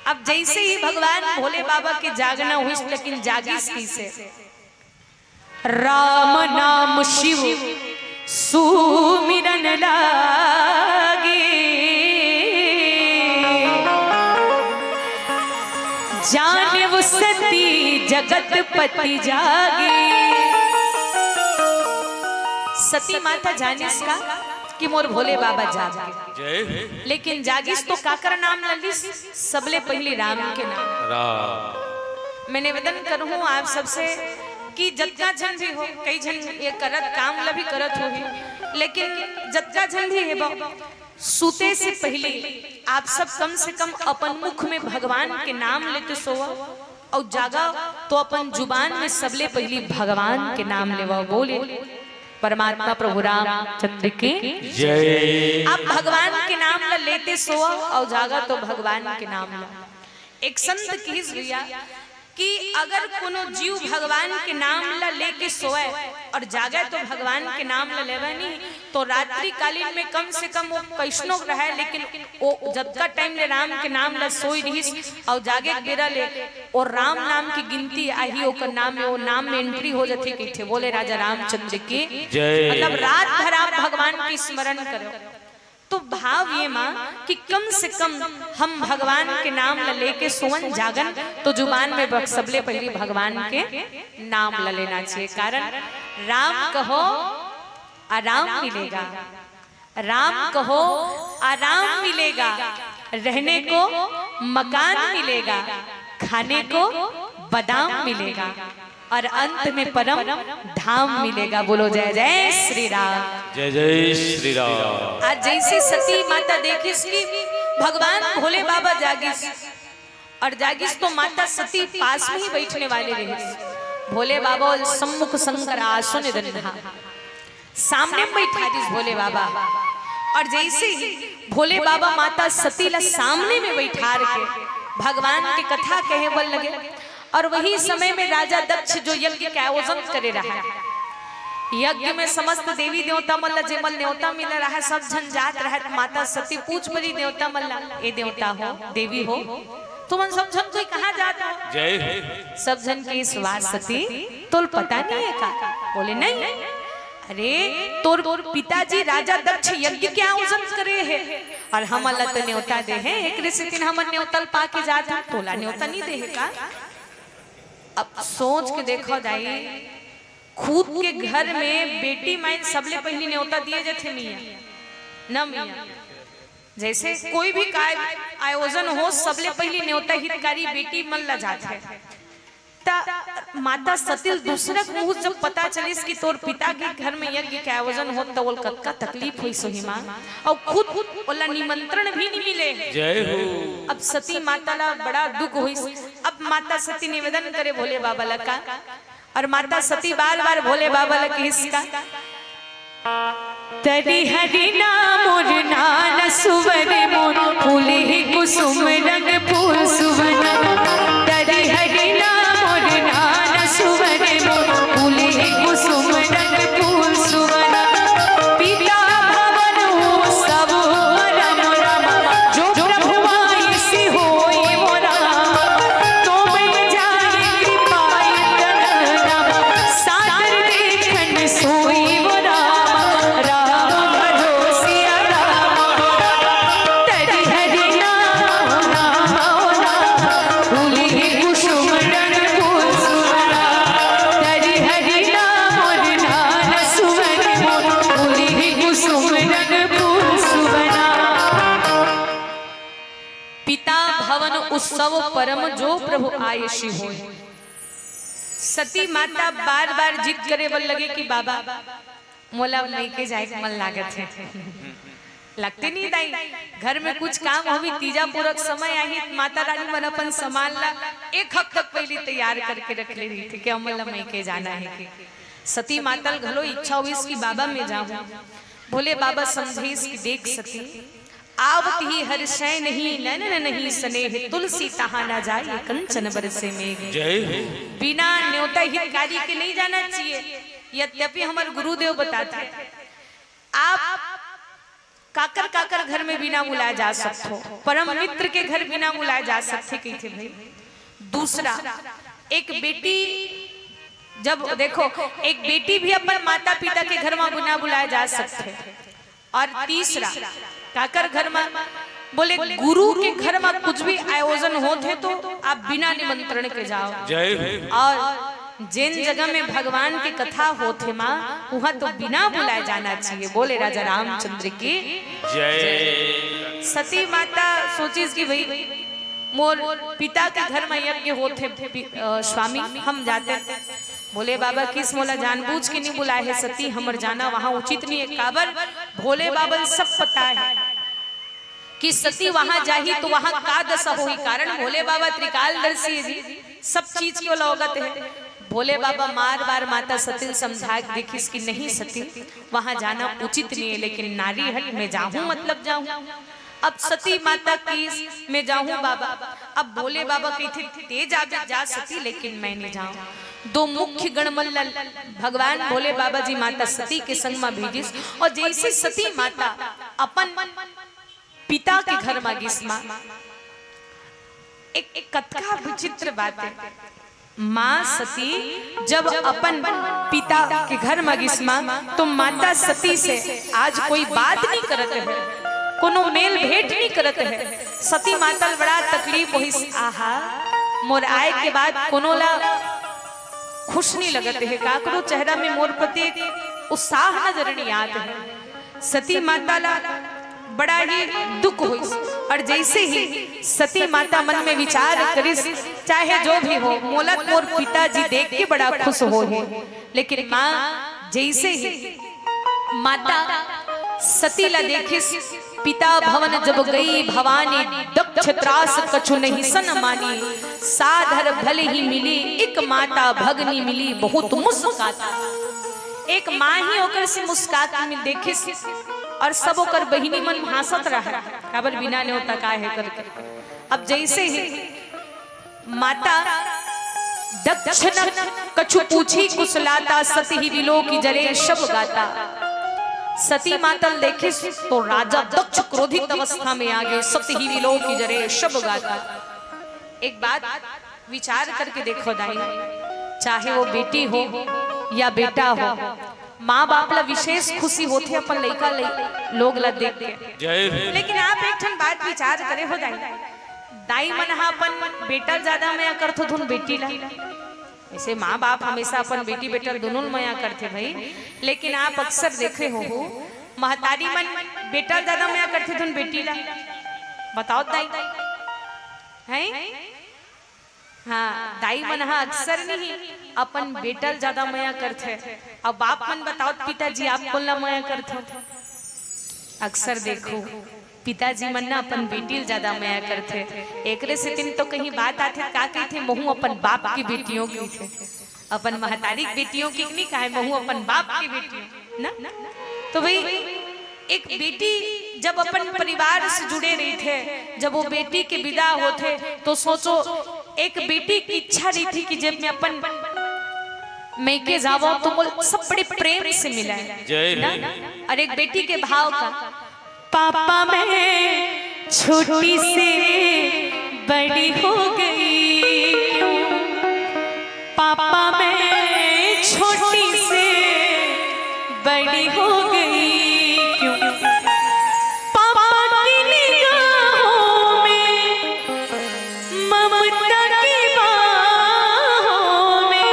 अब जइसे ही भगवान भोले बाबा के जागना होइस, लेकिन जागिस कइसे? राम नाम शिव सुमिरन लागे, जानेउ सती जगतपति जागे। सती माता जानिस का कि मोर भोले बाबा जागे। जय। लेकिन जागिस तो काकर नाम ल लिस? सबले पहिली राम के नाम। राम। मैं निवेदन करूँ आप सबसे कि जतका झन भी हो, कई झन ये करत काम ल भी करत होही, लेकिन जतका झन भी हे बा, सूते से पहिली आप सब कम से कम अपन मुख में भगवान के नाम लेते सोवा। अउ जागा तो अपन जुबान में सबले पहिली भगवान के नाम लेवा। बोले परमात्मा प्रभु रामचंद्र की जय। आप भगवान के नाम ल लेते सोवा अउ जागा तो भगवान के नाम ल। एक संत किहिस भैया कि अगर कोनो जीव भगवान के नाम ल लेके सोए अउ जागे तो भगवान के नाम ल लेवे नहीं, तो रात्रि कालीन में कम से कम वो कइसनो रहे, लेकिन वो जतका टाइम ले राम के नाम ल सोई रहिस अउ जागे के बेरा ले वो राम नाम की गिनती आही, ओकर नाम में, वो नाम में एंट्री हो जाथे कहिथे। बोले राजा रामचंद्र की जय। मतलब रात भर आप भगवान के स्मरण करो। तो भाव ये माँ कि कम से कम हम भगवान के नाम ल लेके सोवन जागन, तो जुबान में बक-, सबले पहिली भगवान के नाम ल लेना चाहिए। कारण राम कहो आराम मिलेगा, राम कहो आराम मिलेगा, रहने को मकान मिलेगा, खाने को बादाम मिलेगा और अंत में परम धाम मिलेगा। बोलो जय जय श्री राम। जय जय श्री राम। आज जइसे सती माता देखिस कि भगवान भोले बाबा जागिस अउ जागिस तो माता सती पास में ही बइठने वाले रहिस। भोले बाबा बोले, "सम्मुख शंकर आसन दन्हा।" सामने में बइठा दिस भोले बाबा। अउ जइसे ही भोले बाबा माता सती ला सामने में बइठार के भगवान के कथा कहे बर लगे। अउ वही समय में राजा दक्ष जो यज्ञ के आयोजन करे रहा, यज्ञ में समस्त देवी देवता मन ला जेमन नेवता मिले रहा, सब झन जात रहा। माता सती पूछ परी देवता मन ला, "ए देवता हो, देवी हो, तुमन सब झन कोई कहाँ जात हो?" जय हो। सब झन के, "वाह सती, तोल पता नहीं है का?" बोले, "नहीं।" "अरे, तोर पिताजी राजा दक्ष यज्ञ के आयोजन करे हे अउ हमन ला तो नेवता दे हे, एकरे सेती हमन नेवता ल पाके जात हन, तोला नेवता नहीं दे हे का?" अब सोच के देखो दाई, खुद के घर में बेटी माई ल सबले पहिली नेवता दिए जाथे मिया, न मिया। जइसे कोई भी काय आयोजन हो, सबले पहिली नेवता हितकारी बेटी मन ला जाथे। त माता सती ल दूसरा के मुँह जब पता चलिस कि तोर पिता के घर में यज्ञ के आयोजन होत, त ओला कतका तकलीफ होइस होही माँ, अउ खुद ओला निमंत्रण भी नहीं मिले। जय हो। अब सती माता ला बड़ा दुख होइस। अब माता सती निवेदन करे भोले बाबा ला का, अउ माता सती बार बार भोले बाबा ला किहिस का, "तरी हरि नाम मोर नान सुवर मोर, फूल ही कुसुम रंग फूल सुवन।" तरी हरि नाम मोर नान सुवर मोर, फूल ही कुसुम रंग फूल सुवन। पिता भवन हो सब परम राम, जो प्रभु आईसी होई वो राम। तो मैं जाय कृपाई तन राम, सादर देखन सोई वो राम। राम भजो सिया राम, तरी हरि नाम नाम राम। फूल ही कुसुम रंग फूल सुवन। तरी हरि नाम मोर नान सुवन मोर, फूल ही कुसुम रंग फूल सुवन। पिता भवन उत्सव परम जो प्रभु आयसी होय। सती माता बार बार जिद करे बर लगे कि बाबा, मोला मइके जाए के मन लागत हे। लगते नहीं दाई, घर में कुछ काम होही, तीजा पुरख समय आही, माता रानी मन अपन सामान ला एक हफ्ता पहले तैयार करके रख ले रहिथे कि हमन ला मइके जाना हे। सती माता ल घलो इच्छा होइस कि बाबा मैं जाहूं। भोले बाबा समझाइस कि देख सती, आवत ही हर्षै नहीं, नैनन नहीं स्नेह, तुलसी तहाँ ना जाए, कंचन बरसे मेघ। जय हो। बिना न्योता हितकारी के नहीं जाना चाहिए। यद्यपि हमर गुरुदेव बताथे, आप काकर काकर घर में बिना बुलाए जा सकथो, परम मित्र के घर बिना बुलाए जा सकथे कहिथे भाई। दूसरा, एक बेटी, जब देखो, एक बेटी भी अपन माता पिता के घर में बिना बुलाए जा सकथे। और तीसरा, काकर घर में, बोले गुरु के घर में कुछ भी आयोजन होथे तो आप बिना निमंत्रण के जाओ। जय हो। और जेन जगह में भगवान के कथा होथे माँ, वहाँ तो बिना बुलाए जाना चाहिए। बोले राजा रामचंद्र की जय। सती माता सोचिस कि भाई, मोर पिता के घर में यज्ञ होथे, पि-, अ, स्वामी, हम जाते। भोले बाबा किस मोला जानबूझ के नहीं बुलाए हे सती, हमर जाना वहाँ उचित नहीं है। काबर? भोले बाबा ल सब पता है कि सती वहाँ जाही तो वहाँ का दशा होही, कारण भोले बाबा त्रिकालदर्शी जी, सब चीज के ओला अवगत है। भोले बाबा मार बार माता सती ल समझा के देखिस कि नहीं सती, वहाँ जाना उचित नहीं है, लेकिन नारी हट, मैं जाहूँ मतलब जाहूँ। अब सती माता किस, मैं जाहूँ बाबा। अब भोले बाबा कहिथे, ते जाबे जा सती, लेकिन मैं नहीं जाऊँ। दो मुख्य गण मन ल भगवान भोले बाबा जी माता सती के संग में भेजिस। और जैसे सती माता अपन पिता के घर में गिस माँ, एक, एक कतका विचित्र बात है। माँ सती जब अपन पिता के घर में गिस माँ, तो माता सती से आज कोई बात नहीं करत है, कोनो मेल भेंट नहीं करत है। सती माता ल बड़ा तकलीफ होइस, आहा, मोर आए के बाद कोनो ला खुश नहीं लगत है, काकरो चेहरा में मोर प्रति एक उत्साह नजर नहीं आत है। सती माता ला बड़ा ही दुख होइस। और जैसे ही सती माता मन में विचार करिस, चाहे जो भी हो, मोला मोर पिताजी देख के बड़ा खुश होही। लेकिन माँ जैसे ही माता सती ला देखिस, पिता भवन जब गई भवानी, दक्ष त्रास कछु नहीं सन मानी। साधर भले ही मिली, एक माता भगनी मिली, बहुत मुस्काता। एक माँ ही ओकर से मुस्का के मिल देखिस, और सब ओकर बहिनी मन हंसत रहा, काबर बिना न्योता का है करके। अब जैसे ही माता दक्ष न कछु पूछी कुशलाता, सत ही विलोकि जरे शब गाता। सती माता ल देखिस तो राजा दक्ष क्रोधित अवस्था में आ गए, सत ही विलोकि जरे शब गाता। एक बात विचार करके देखो दाई, चाहे वो बेटी हो या बेटा हो, माँ बाप ला विशेष खुशी होथे अपन लइका लइ-, लोग ला देख के। जय हो। लेकिन आप एक ठन बात विचार करे हो दाई, दाई मन ह अपन बेटा ल ज्यादा मया करथे धुन बेटी ला। ऐसे माँ बाप हमेशा अपन बेटी बेटा ल दोनों ल मया करथे भाई, लेकिन आप अक्सर देखे हो, हो महतारी मन बेटा ल ज्यादा मया करथे धुन बेटी ला। बताओ दाई, हैं? हाँ, दाई मन ह अक्सर नहीं अपन बेटा ल ज्यादा मया करथे। अब बाप मन बताओ, पिताजी आप कोन ला मया करथो? अक्सर देखो, पिताजी मन ना अपन बेटी ल ज्यादा मया करथे। एकरे सेतिन तो कहीं बात आथे, का कहिथे, महू अपन बाप की बेटी हों कहिथे। अपन महतारी की बेटी हों कि नहीं कहे, महू अपन बाप की बेटी हों ना। तो भाई, एक बेटी जब अपन परिवार से जुड़े रहिथे, जब वो बेटी के विदा होथे, तो सोचो, एक बेटी की इच्छा रहिथे कि जब मैं अपन मइके जावं तो मोला सब बड़े प्रेम से मिलय। जय ना? हो। और एक बेटी के भाव का, पापा मैं छोटी से बड़ी हो गई क्यों? पापा मैं छोटी से बड़ी हो गई क्यों? पापा की निगाहों में, ममता की बाहों में,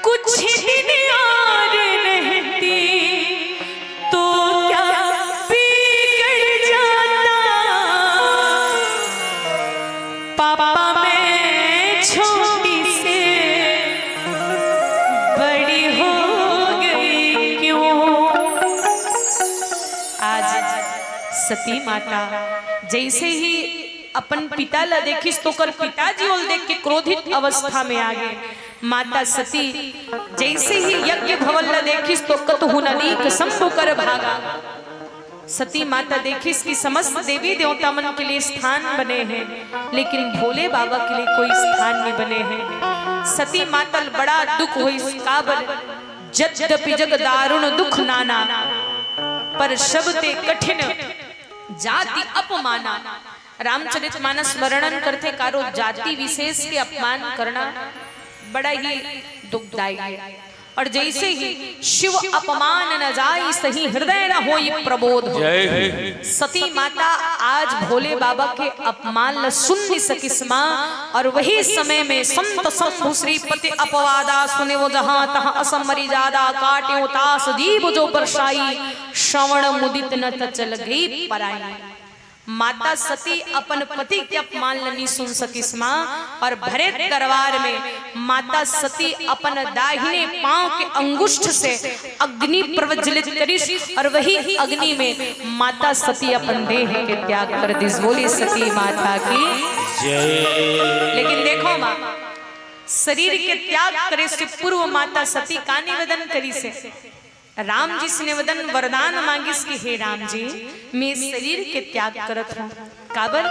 कुछ दिन और रहती तो क्या बिगड़ जाता? पापा मैं छोटी सती माता जैसे ही अपन पिता ला देखिस, तो ओकर पिताजी ओल देख के क्रोधित अवस्था में आ गए। माता सती जैसे ही यज्ञ भवन ला देखिस, तो कतहु न दीख शंभु कर भागा। सती माता देखिस कि समस्त देवी देवता मन के लिए स्थान बने हैं, लेकिन भोले बाबा के लिए कोई स्थान नहीं बने हैं। सती माता ल बड़ा दुख होइस, काबर? "जद्यपि जग दारुण दुख नाना, पर शब ते कठिन जाति अपमाना।" रामचरित मानस वर्णन करथे, कारो जाति विशेष के अपमान करना बड़ा ही दुखदायी है। और जैसे ही "शिव अपमान न जाई सही, हृदय न होई प्रबोध।" जय हो। सती माता आज भोले बाबा के अपमान ल सुन नहीं सकिस माँ। और वही समय में संत शंभु श्रीपति अपवादा सुने वो जहाँ तहाँ असम मरी जादा, काट्यो तास जीव जो परसाई, श्रवण मुदित न त चल गई पराई। माता सती अपन पति के अपमान ल नहीं सुन सकिस माँ। और भरे दरबार में माता सती अपन दाहिने पांव के अंगुष्ठ से अग्नि प्रज्वलित करिस और वही अग्नि में माता सती अपन देह के त्याग कर दिस। बोली सती माता की। जय। लेकिन देखो माँ, शरीर के त्याग करे से पूर्व माता सती का निवेदन करिस हे? राम जी से निवेदन वरदान मांगिस कि "हे राम जी, मैं शरीर के त्याग करत हूँ।" काबर?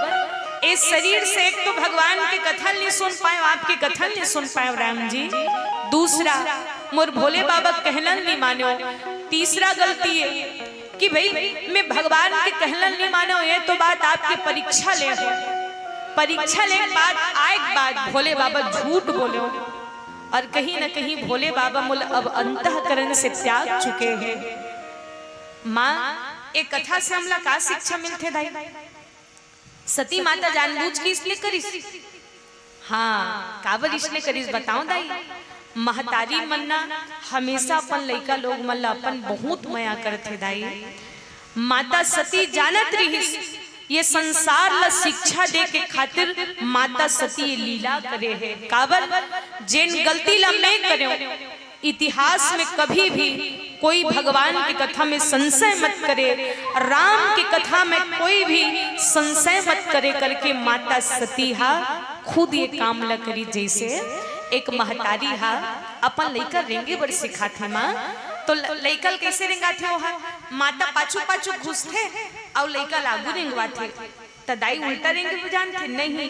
ए शरीर से एक तो भगवान के कथा नहीं सुन पाए, आपके कथा नहीं सुन पाए राम जी। दूसरा, मोर भोले बाबा कहलन नहीं मानो। तीसरा गलती ये कि भाई, मैं भगवान के कहलन नहीं मानो, ये तो बात आपके परीक्षा ले हो। परीक्षा ले के बाद, आए के बाद भोले बाबा झूठ बोले हो। और कहीं न कहीं भोले बाबा मोला अब अंतःकरण से त्याग चुके हैं। माँ, ए कथा से हमला का शिक्षा मिलथे दाई? सती माता जानबूझ के इसने करिस। हाँ, काबर इसने करिस बताओ दाई? महतारी मन ना हमेशा अपन लइका लोग मन ला अपन बहुत मया करथे दाई। माता सती जानत रिहिस, ये संसार ला शिक्षा दे के खातिर माता सती ये लीला करे हे। काबर? जेन गलती ला मैं करेंव, इतिहास में कभी भी कोई भगवान की कथा में संशय मत करे, राम की कथा में कोई भी संशय मत करे करके माता सती हा खुद ये काम ला करी। जैसे एक महतारी हा अपन लइका रेंगे बर सिखाथे माँ, तो ल-, लइका ल कैसे रेंगाथे? ओहा माता पाछू पाछू घुसथे अउ लइका ल आगू रेंगवाथे। त दाई उल्टा रेंगे जानथे? नहीं,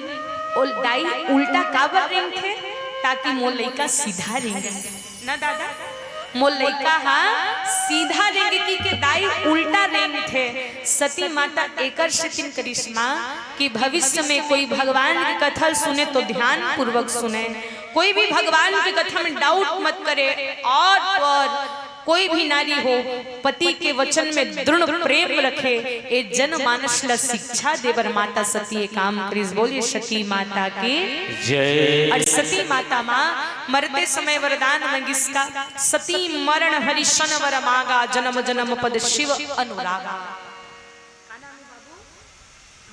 ओ दाई उल्टा काबर रेंगथे? ताकि मोर लइका सीधा रेंगे। ना दादा, मोर लइका हा सीधा रेंगे कि के दाई उल्टा रेंगथे। सती माता एकर सेती करिस माँ कि भविष्य में कोई भगवान की कथा सुने तो ध्यान पूर्वक सुने, कोई भी भगवान की कथा में डाउट मत करे। और तो और कोई भी नारी हो, पति के वचन में दृढ़ प्रेम रखे, ए जनमानस ला शिक्षा देबर माता सती ये काम करिस। बोलिए सती माता की जय। और सती माता माँ मरते समय वरदान मंगिस का, "सती मरण हरि सन वर मांगा, जन्म जन्म पद शिव अनुरागा।"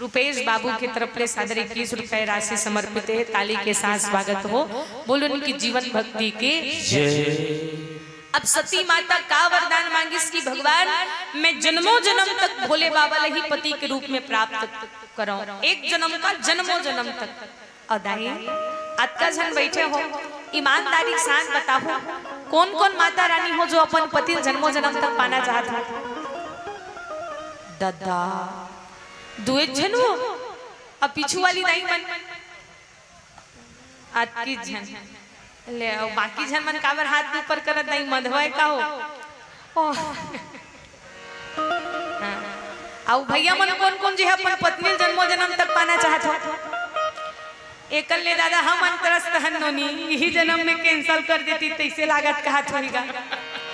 रुपेश बाबू की तरफ ले सादर इक्कीस रुपए राशि समर्पित है, ताली के साथ स्वागत हो। बोलो उनकी जीवन भक्ति की जय। अब सती माता का वरदान मांगिस कि भगवान, मैं जन्मों जन्म तक भोले बाबा ला ही पति के रूप में प्राप्त करंव, एक जन्म का जन्मों जन्म तक। अउ दाई, अतका झन बैठे हो, ईमानदारी के साथ बताओ, कौन कौन माता रानी हो जो अपन पति ल जन्मों जन्म तक पाना चाहत हो? दादा, दुए झन हो। अब पीछू वाली दाई मन, अतकी झन ले, अउ बाकी झन मन काबर हाथ ऊपर करत, दाई मंधवाए का हो? ओ। हाँ। अउ भैया मन कौन कौन जे अपन पत्नी ल जन्मों जन्म तक पाना चाहत हो? एकल ले दादा हम अंतरस्त हन नोनी, इही जन्म में cancel कर देती तैसे लागत कहत होही गा।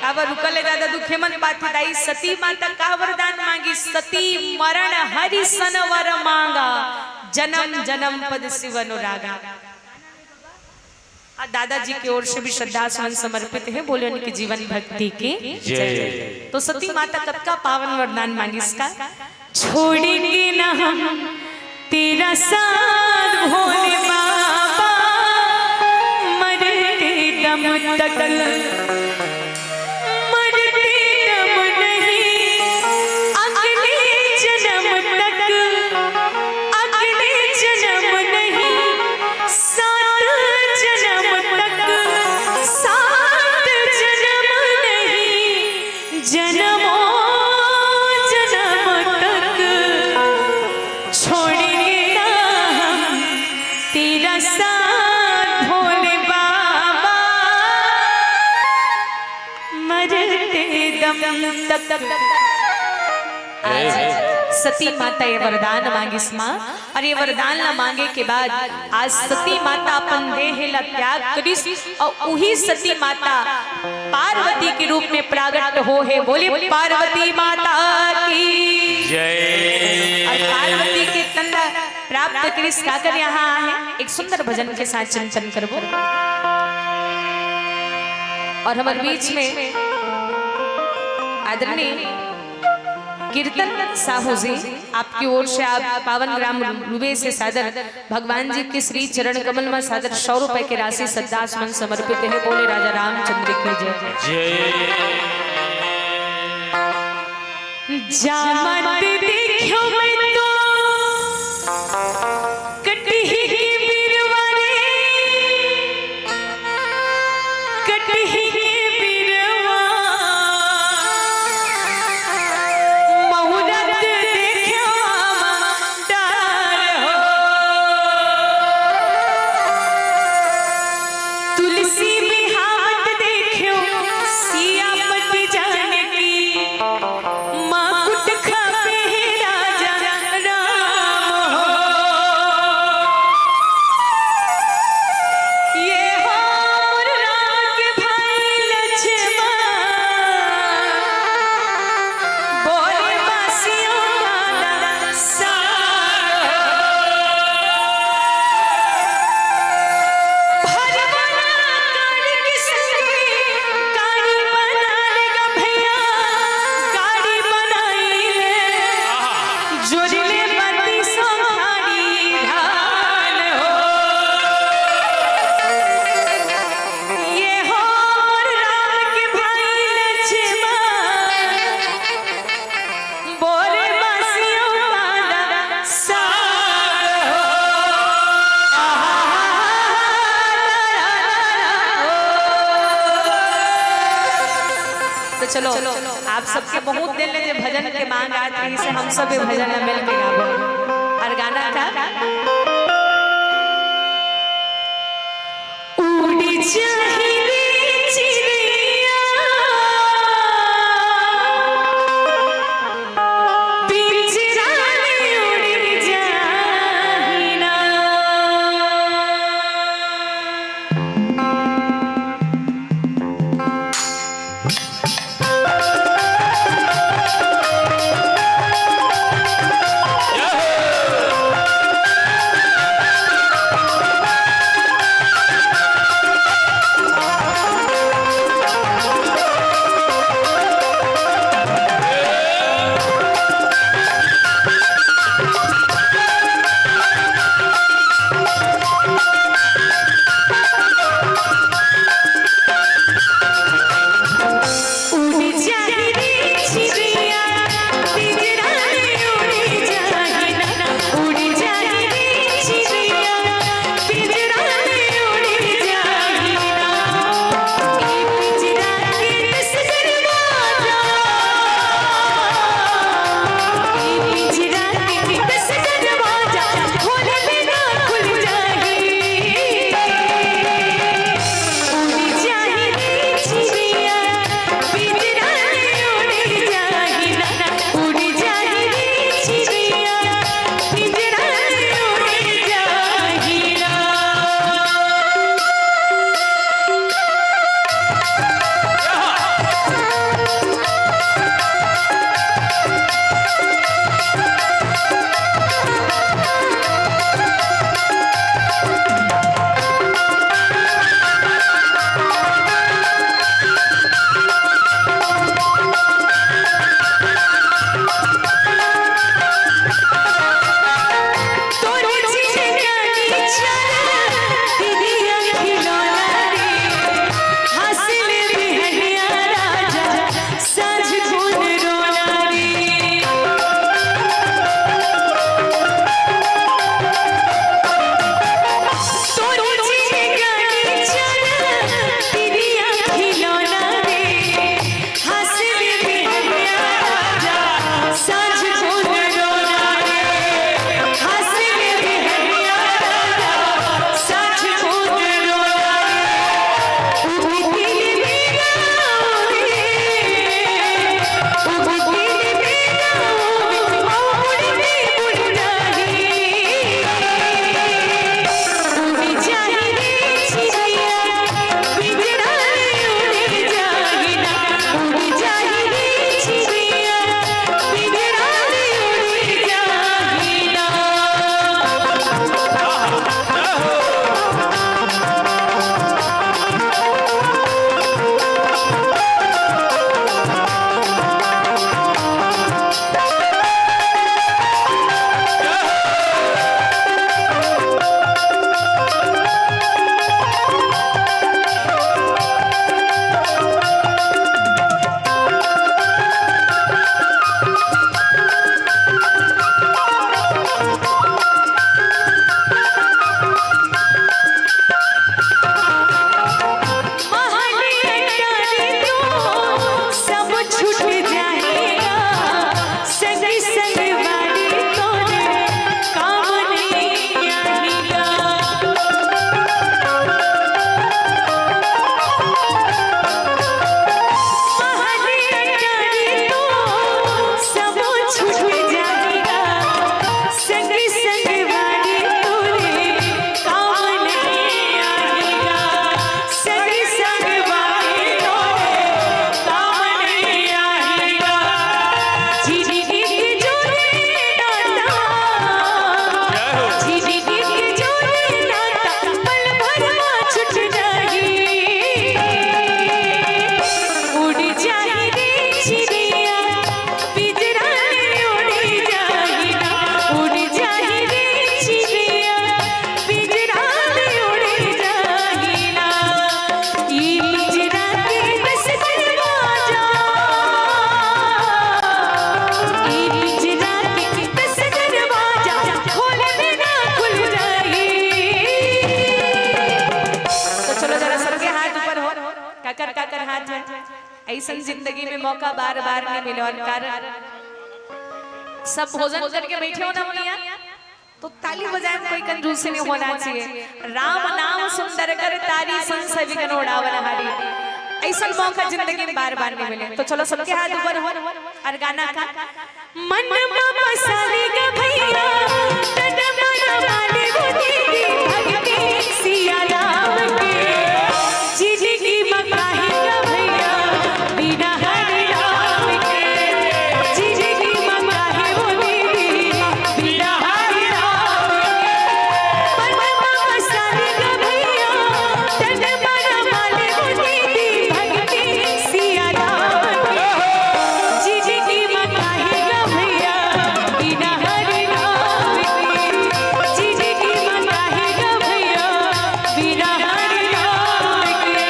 काबर रुकल ले दादा दुखे मन पाती दाई, सती माता का वरदान मांगी, "सती मरण हरि सन वर मांगा, जन्म जन्म पद शिव अनुरागा।" आ दादाजी की ओर से भी श्रद्धा सुमन समर्पित है, बोले उनकी जीवन भक्ति की जय। तो सती माता कतका पावन वरदान मांगिस का, "छोड़ेंगे ना हम तेरा साथ भोले बाबा, मरते दम तक, मरते दम नहीं, अगले जन्म साथ भोले बाबा मरते दम तक। आज सती माता ये वरदान मांगिस माँ, और ये वरदान ला मांगे के बाद आज सती माता अपन देह ला त्याग करिस, और उही सती माता पार्वती के रूप में प्रागट हो हे। बोले पार्वती माता की जय। और पार्वती के तन ला प्राप्त करिस काकर यहाँ आहे, एक सुंदर भजन के साथ चिंतन करबो। और हमर बीच में आदरणीय कीर्तन साहू जी, आपकी ओर से आप पावन ग्राम रुबे से सादर भगवान जी के श्री चरण कमल में सादर सौ रुपए की राशि श्रद्धा सुमन समर्पित है। बोले राजा रामचंद्र की जय। जय। जा मत देखियो मैं तो कटही के बिरवा रे, कटही के बिरवा, मुहूर्त देखियो डार हो। तुलसी बिहावत देखियो सियापति जानकी, माकुट खापे हे राजा राम हो। ये हो मोर राम के भाई लक्ष्मण, बोले बासियों का सा तो चलो, आप सबके बहुत दिन ले जे भजन के मांग आत रही से हम सब ये भजन ला मिल के गाबो। और गाना था उड़ी चाही रे चिड़िया, पिंजरा ले उड़ी जाही ना। ऐसन जिंदगी में मौका बार बार नहीं मिले। और कारण सब भोजन करके बैठे हो ना भैया, तो ताली बजाए में कोई कंजूसी नहीं होना चाहिए। राम नाम सुंदर कर तारी, संग सब विघ्न उड़ावन हारी। ऐसन मौका जिंदगी में बार बार नहीं मिले। तो चलो सबके हाथ ऊपर हो और गाना का मन मा बसाले गा भैया, तन मन माने वो दीदी भगती सिया राम के। जिंदगी मा काहे गा भैया, बिना हरि राम के। जिंदगी मा काहे वो दीदी, बिना हरि राम के। मन मा बसाले गा भैया, तन मन माने वो दीदी भगती सिया राम के। जिंदगी मा काहे गा भैया, बिना हरि नाम के। जिंदगी मा काहे गा भैया, बिना हरि नाम के।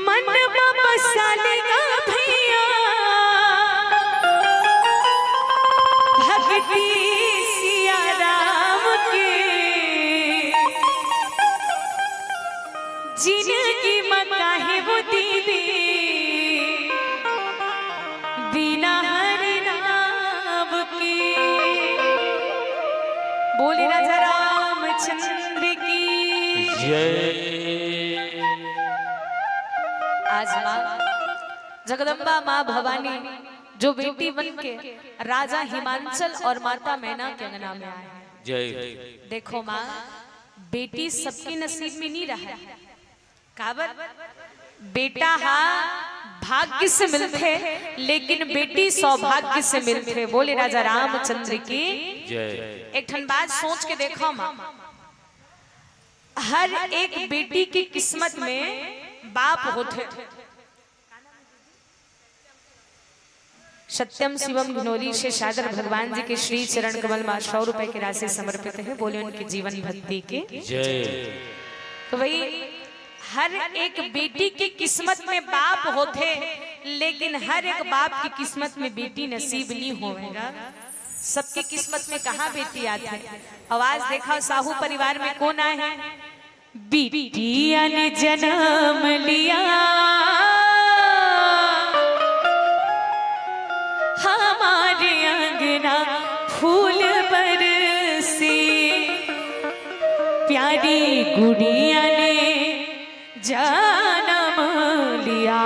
मन मा बसाले गा भैया, भगती सिया राम के। जिंदगी मा काहे वो दीदी, बिना हरि नाम के। बोले राजा रामचंद्र की जय। आज माँ जगदम्बा, माँ भवानी जो बेटी बन के राजा हिमांचल और माता मैना के अंगना में आए। जय। देखो माँ, बेटी सबके नसीब में नहीं रहा है। काबर? बेटा हा भाग्य से मिलथे, लेकिन बेटी सौभाग्य से मिलथे। बोले राजा रामचंद्र की जय। एक ठन बात सोच के देखो माँ, हर एक बेटी की किस्मत में बाप होथे। सत्यम शिवम घिनोली से सादर भगवान जी के श्री चरण कमल मा सौ रुपए की राशि समर्पित है। बोले उनके जीवन भक्ति की जय। तो भाई, हर एक बेटी की किस्मत में बाप होथे, लेकिन हर एक बाप की किस्मत में बेटी नसीब नहीं होवेगा। सबके किस्मत में कहाँ बेटी आथे? आवाज देखा, साहू परिवार में कौन आए हैं? बिटिया ने जन्म लिया, हमारे अंगना फूल बरसे। प्यारी गुड़िया ने जन्म लिया,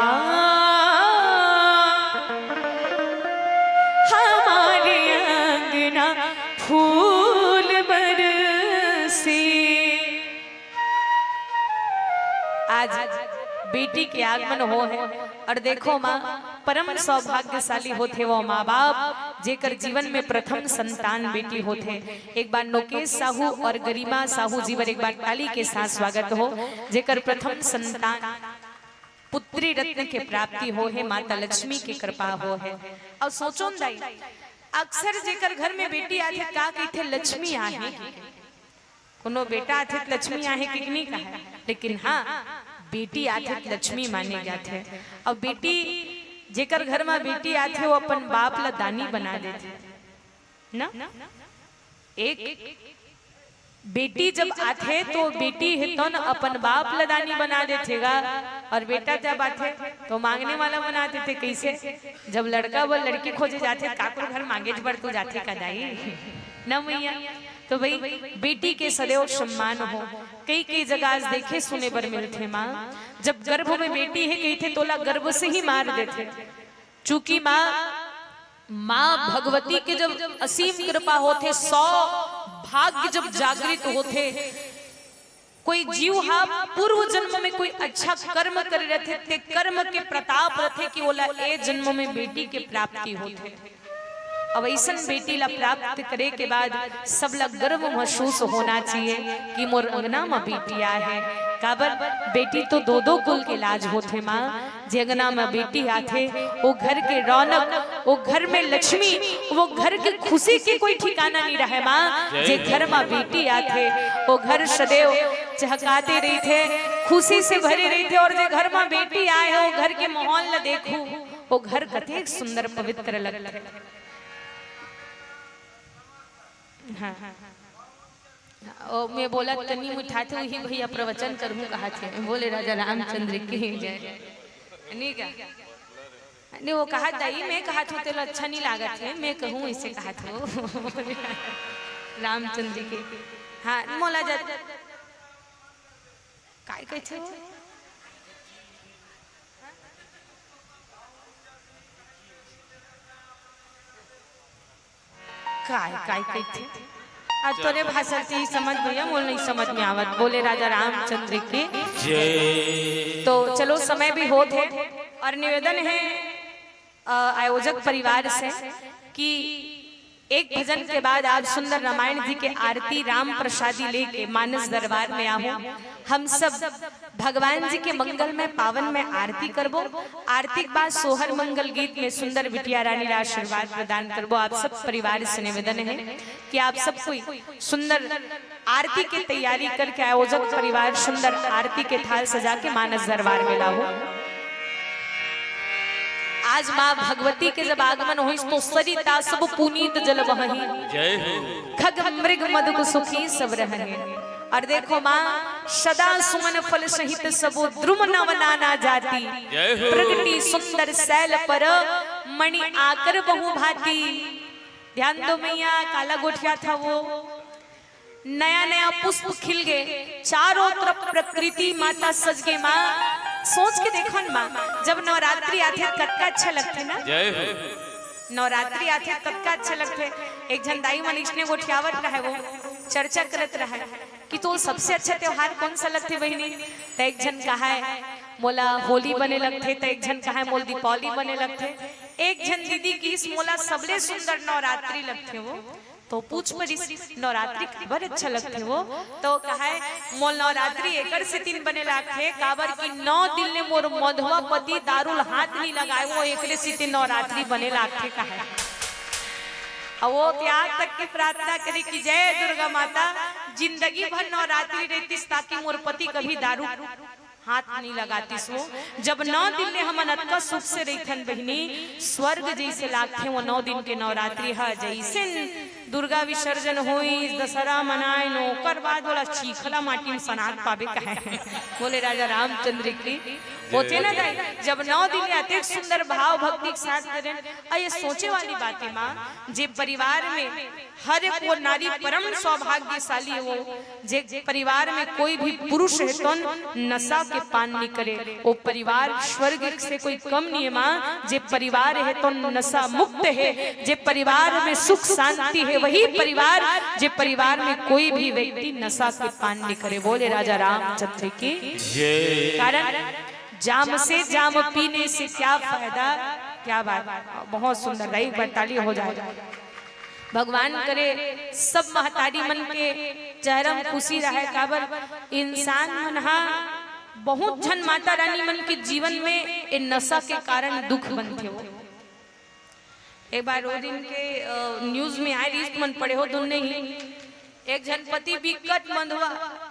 हमारे अंगना फूल बरसे। आज बेटी के आगमन हो हे। और देखो माँ, परम सौभाग्यशाली होथे वो माँ बाप, जेकर जीवन में प्रथम संतान बेटी होथे। एक बार नोकेश साहू और गरिमा साहू जी बर एक बार ताली के साथ स्वागत हो, जेकर प्रथम संतान पुत्री रत्न के प्राप्ति हो हे, माता लक्ष्मी के कृपा हो हे। और सोचो न दाई, अक्सर जेकर घर में बेटी आथे, का कहिथे, लक्ष्मी आहे। कोनो बेटा आथे त लक्ष्मी आहे कि नहीं कहे, लेकिन हाँ, बेटी आथे त लक्ष्मी माने जाथे। और बेटी, जेकर घर में बेटी आथे, वो अपन बाप ला दानी बना देथे ना। एक बेटी जब आथे तो बेटी हे तो न अपन बाप ला दानी बना देथे गा, और बेटा जब आथे तो मांगने वाला बना देथे। कैसे? जब लड़का बर लड़की खोजे जाथे त काकरो घर मांगे बर तो जाथे का दाई, न मैया? तो भाई, बेटी के सदैव सम्मान हो। कई कई जगह आज देखे सुने बर मिलथे माँ, जब गर्भ में बेटी हे कहिथे तोला गर्भ से ही मार देथे। चूंकि माँ, माँ भगवती के जब असीम कृपा होथे, सौ भाग्य जब जागृत होथे, कोई जीव हा पूर्व जन्म में कोई अच्छा कर्म करे रथे, ते कर्म के प्रताप रथे कि ओला ए जन्म में बेटी के प्राप्ति होथे। अब ऐसन बेटी ला प्राप्त करे के बाद सब ला गर्व महसूस होना चाहिए कि मोर अंगना म बेटी आए हे। काबर, बेटी तो दो दो कुल के लाज होथे माँ। जे अंगना म बेटी आथे, वो घर के रौनक, वो घर में लक्ष्मी, वो घर के खुशी के कोई ठिकाना नहीं रहे माँ। जे घर म बेटी आथे, वो घर सदैव चहकाते रहिथे, खुशी से भरे रहिथे। और जे घर म बेटी आए हे, वो घर के माहौल ल देखू, वो घर कतेक सुंदर पवित्र लगथे। हाँ। ओ, मैं बोला तनी मिठाथे, वही भैया प्रवचन करहूँ कहाथे। बोले राजा रामचंद्र की जय। नहीं का? नहीं, वो कहा, "दाई, मैं कहाथों, तेला अच्छा नहीं लागत हे, मैं कहूँ, इसे कहाथों।" रामचंद्र की। हाँ, मोला जा, काय कहिथे वो? काय, काय कहिथे? आज तोरे भाषा से ही समझ भैया, मोला नहीं समझ में आवत। बोले राजा रामचंद्र की। जय। तो चलो, समय भी होत हे और निवेदन हे, अ, आयोजक परिवार से कि एक भजन के बाद आप सुंदर रामायण जी के आरती राम प्रसादी लेके मानस दरबार में आहू। हम सब भगवान जी के मंगल में, पावन में आरती करबो। आरती के बाद सोहर मंगल गीत में सुंदर बिटिया रानी ला आशीर्वाद प्रदान करबो। आप सब परिवार से निवेदन हे कि आप सब कोई सुंदर आरती के तैयारी करके आयोजक परिवार सुंदर आरती के थाल सजा के मानस दरबार में लाहू। आज माँ भगवती के जब आगमन होइस तो सरिता सब पुनीत जल बहही। जय हो। खग मृग मदुक सुखी सब रहहि। और देखो माँ, सदा सुमन फल सहित सबो द्रुम नव नाना जाति। जय हो। प्रगटी सुंदर सैल पर मणि आकर बहु भांति। ध्यान दो मैया, काला गोठियाथो वो। नया नया पुष्प खिल गे, चारों तरफ प्रकृति माता सज गे। माँ, सोच के देखो न माँ, जब नवरात्रि आथे त कतका अच्छा लगथे ना। जय हो। नवरात्रि आथे त कतका अच्छा लगथे। एक झन दाई मन इसने गोठियावत रहे, वो चर्चा करत रहे कि तो सबसे अच्छा त्योहार कौन सा लगथे बहिनी? त एक झन कहाय मोला होली बने लगथे, त एक झन कहाय मोला दीपावली बने लगथे। एक झन दीदी किहिस मोला सबले सुंदर नवरात्रि लगथे वो। तो पूछ परिस, "नवरात्रि काबर अच्छा लगथे वो?" तो कहाय, "मोला नवरात्रि एकर सेतिन बने लागथे, काबर कि नौ दिन ले मोर मधवा पति दारू ल हाथ नहीं लगाए, वो एकरे सेतिन नवरात्रि बने लागथे," कहाय। अब वो त आज तक की प्रार्थना करे कि जय दुर्गा माता, जिंदगी भर नवरात्रि रहतिस, ताकि मोर पति कभी दारू हाथ नहीं लगातिस वो। जब नौ दिन ले हमन अतका सुख से रहिथन बहिनी, स्वर्ग जैसे लागथे वो नौ दिन के नवरात्रि ह। जैसे दुर्गा विसर्जन होइस, दशहरा मनाए न, ओकर बाद वाला चीखला माटी में सनात पाबे कहे। बोले राजा रामचंद्र की। होथे ना दाई, जब नौ दिन ले अतेक सुंदर भाव भक्ति के साथ करेन, आ ये सोचे वाली बात हे माँ, जे परिवार में हर एक वो नारी परम सौभाग्यशाली हे वो, जे परिवार में कोई भी पुरुष हे तो नशा के पान नहीं करे, वो परिवार स्वर्ग से कोई कम नहीं हे माँ। जे परिवार हे तो नशा मुक्त हे, जे परिवार में सुख शांति हे, वही परिवार, जे परिवार में कोई भी व्यक्ति नशा के पान नहीं करे। बोले राजा रामचंद्र की। जय। कारण जाम से जाम पीने से क्या फायदा। क्या बात, बहुत सुंदर। एक बार ताली हो जाए। भगवान करे सब महतारी मन के चेहरा में खुशी रहे, काबर इंसान मन हा बहुत झन माता रानी मन के जीवन में ए नशा के कारण दुख बनथे हो। एक बार वो दिन के, अ, news में आए रहिस, तुमन पढ़े हो दुन्ने ही। एक झन पति बिकट मंदवा,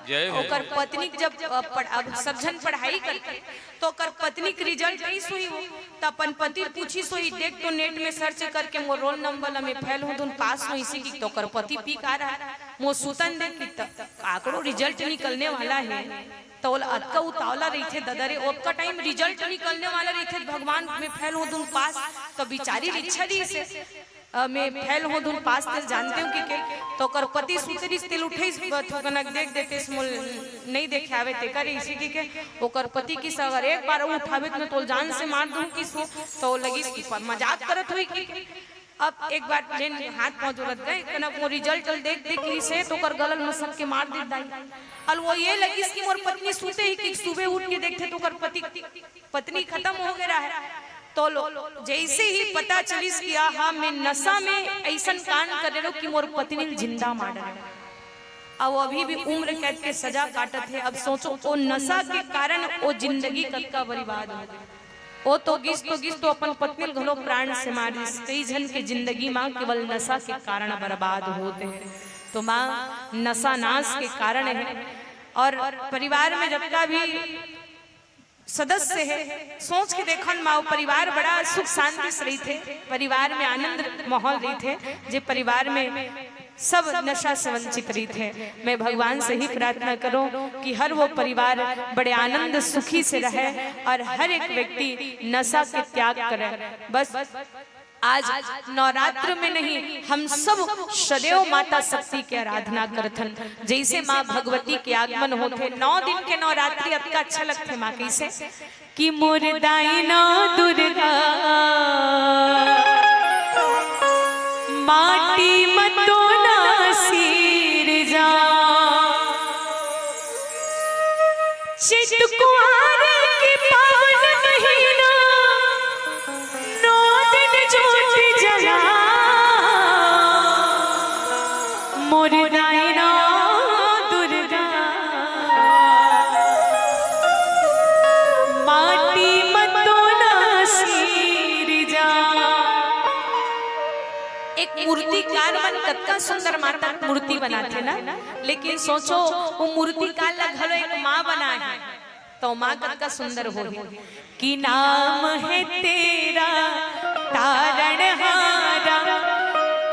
जय हो। ओकर पत्नी के जब, अ, पढ़-, अब सब झन पढ़ाई करथे, तो ओकर पत्नी के result आइस होही हो, त अपन पति ल पूछिस होही, "देख तो net में search करके मोर roll number ला, मैं fail हों धुन pass हों इसी की।" तो ओकर पति पी का रहा, "मोर सुतन दे," कि त आकरो result निकलने वाला है। त ओला अतका उतावला रहिथे ददा रे, ओतका time result निकलने वाला रहिथे, भगवान मैं fail हों धुन pass, त बिचारी ल इच्छा रहिसे, अ, मैं fail हों धुन pass, तेल जानते हो कि के, तो ओकर पति सुते रहिस, तेल उठे, थोकन देख देते, मोल नहीं देखे आवे, ते करे इसी की के, ओकर पति किस अगर एक बार उठावे, तो मैं तोल जान से मार दूं किस हो, तो लगिस कि प-, मजाक करत होई कि के। अब एक बार जेन हाथ पांव जोड़त गए, कनक मोर result ल देख देख रहिसे, तो ओकर गलल में सबके मार दे दाई। अल वो ये लगिस कि मोर पत्नी सुते ही कि सुबह उठ के देखथे, तो ओकर पति पत्नी खत्म हो गया है। तो लो, जैसे ही पता चलिस कि आहा, मैं नशा में ऐसन कांड कर रहे हो कि मोर पत्नी ल जिंदा मार रहे हो। अब वो अभी भी उम्र कैद के सजा काटत है। अब सोचो, वो नशा के कारण वो जिंदगी कतका बर्बाद हो गई। वो तो गिस, तो गिस, तो अपन पत्नी ल घलो प्राण से मार दिस। कई झन के जिंदगी मां केवल नशा के कारण बर्बाद होते हैं। तो मां, नशा नाश के कारण है। और परिवार में जब का भी सदस्य है, सोच के देखन माँ, परिवार बड़ा सुख शांति से रहिथे, परिवार में आनंद माहौल रहिथे, जे परिवार में सब नशा से वंचित रहिथे। मैं भगवान से ही प्रार्थना करूं कि हर वो परिवार बड़े आनंद सुखी से रहे और हर एक व्यक्ति नशा के त्याग करे। बस आज नवरात्र में नहीं, हम सब सदैव माता शक्ति के आराधना करथन। जैसे माँ भगवती के आगमन होथे, नौ दिन के नवरात्रि अतका अच्छा लगथे माँ। कैसे कि मोर दाई नौ दुर्गा माटी मतो ना सिरजा। चैत कुआर के पावन महीना, नौ दिन जोत जला, मोर दाई नौ दुर्गा, माटी मतो ना सिरजा। एक मूर्तिकार मन कतका सुंदर माता के मूर्ति बनाथे ना, लेकिन सोचो, वो मूर्तिकार ला घलो एक माँ बनाए हे, तो माँ कतका सुंदर होही। कि नाम है तेरा तारणहारा,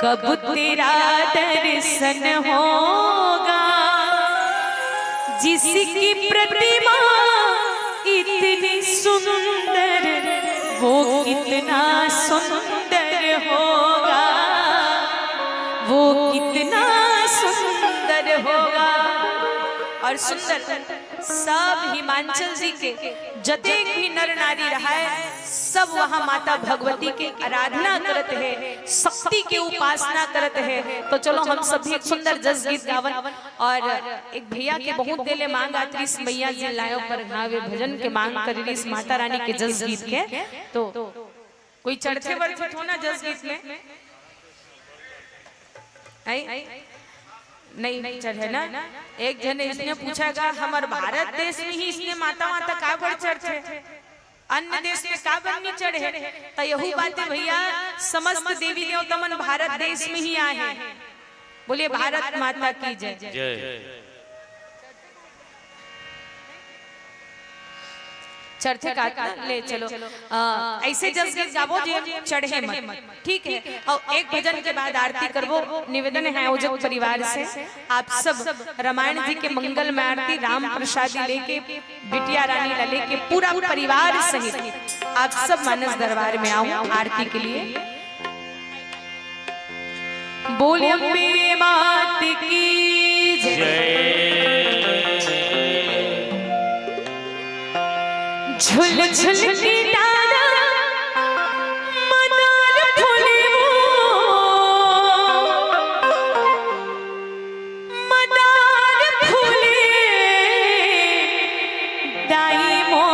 कब तेरा दर्शन होगा। जिसकी प्रतिमा इतनी सुंदर, वो कितना सुंदर होगा, वो कितना सुंदर होगा। और सुंदर सब हिमाचल जी के जतेक भी नर नारी रहाय, सब वहाँ माता भगवती के आराधना करत हे, शक्ति के उपासना करत हे। तो चलो हम सब भी एक सुंदर जस गीत गावन और एक भैया के बहुत देले मांग आत रिस, मैया जी लायो पर घावे भजन के मांग कर रिस माता रानी के जस गीत के। तो कोई चढ़थे बरथे थो ना जस गीत में? आई? नहीं चढ़े ना। एक जन इसने पूछा गा, हमर भारत देश में ही इसने माता माता का बर चढ़थे, अन्य देश में का बर नहीं चढ़े? तो यहू बात है भैया, समस्त देवी देवता मन भारत देश में ही आए हैं। बोलिए भारत माता की जय। जय। चढ़थे का ना? ले चलो। अ, ऐसे जस गीत गाबो जे चढ़े मत, ठीक है? और एक भजन के बाद आरती करबो। निवेदन है आयोजक परिवार से, आप सब रामायण जी के मंगल में आरती राम प्रसाद जी लेके, बिटिया रानी ला लेके पूरा परिवार सहित आप सब मानस दरबार में आओ आरती के लिए। बोल अम्बे मात की जय। जय। झुल झुल के डारा मदार फूले वो, मदार फूले दाई मो।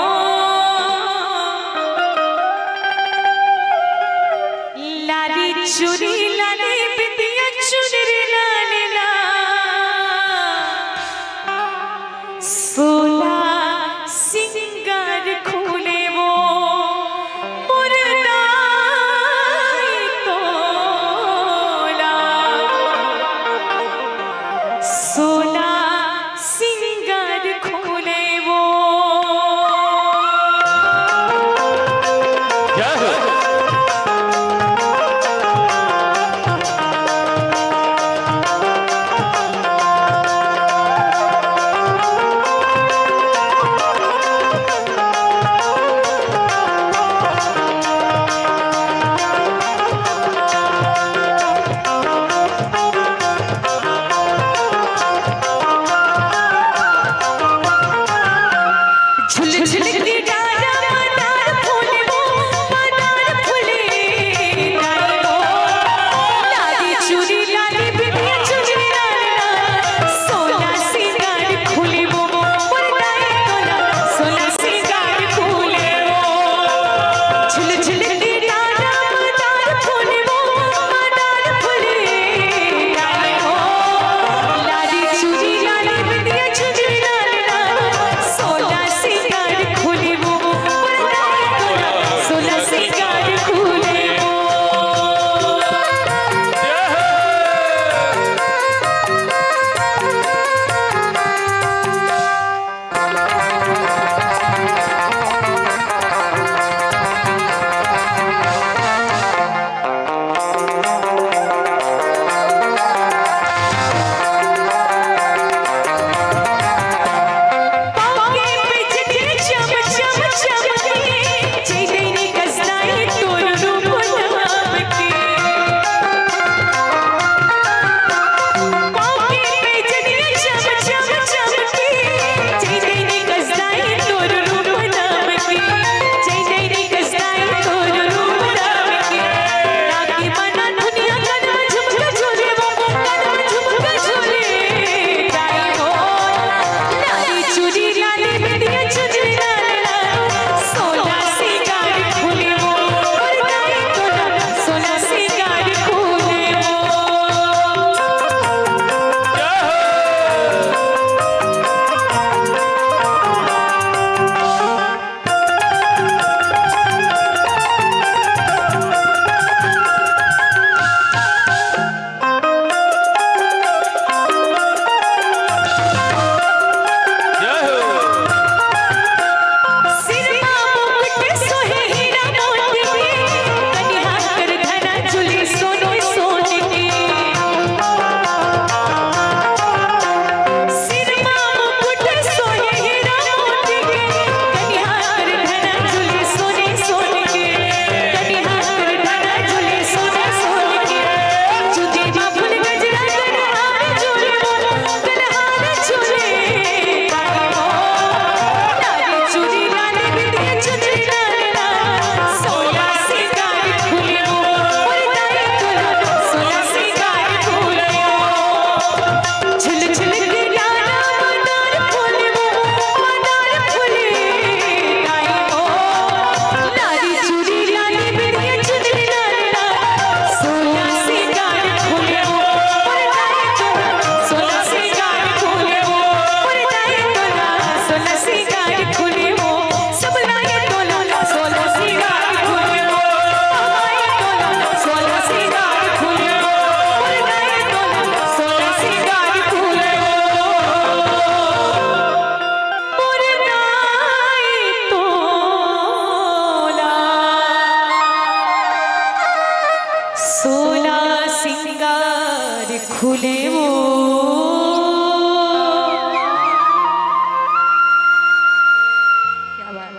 क्या बात।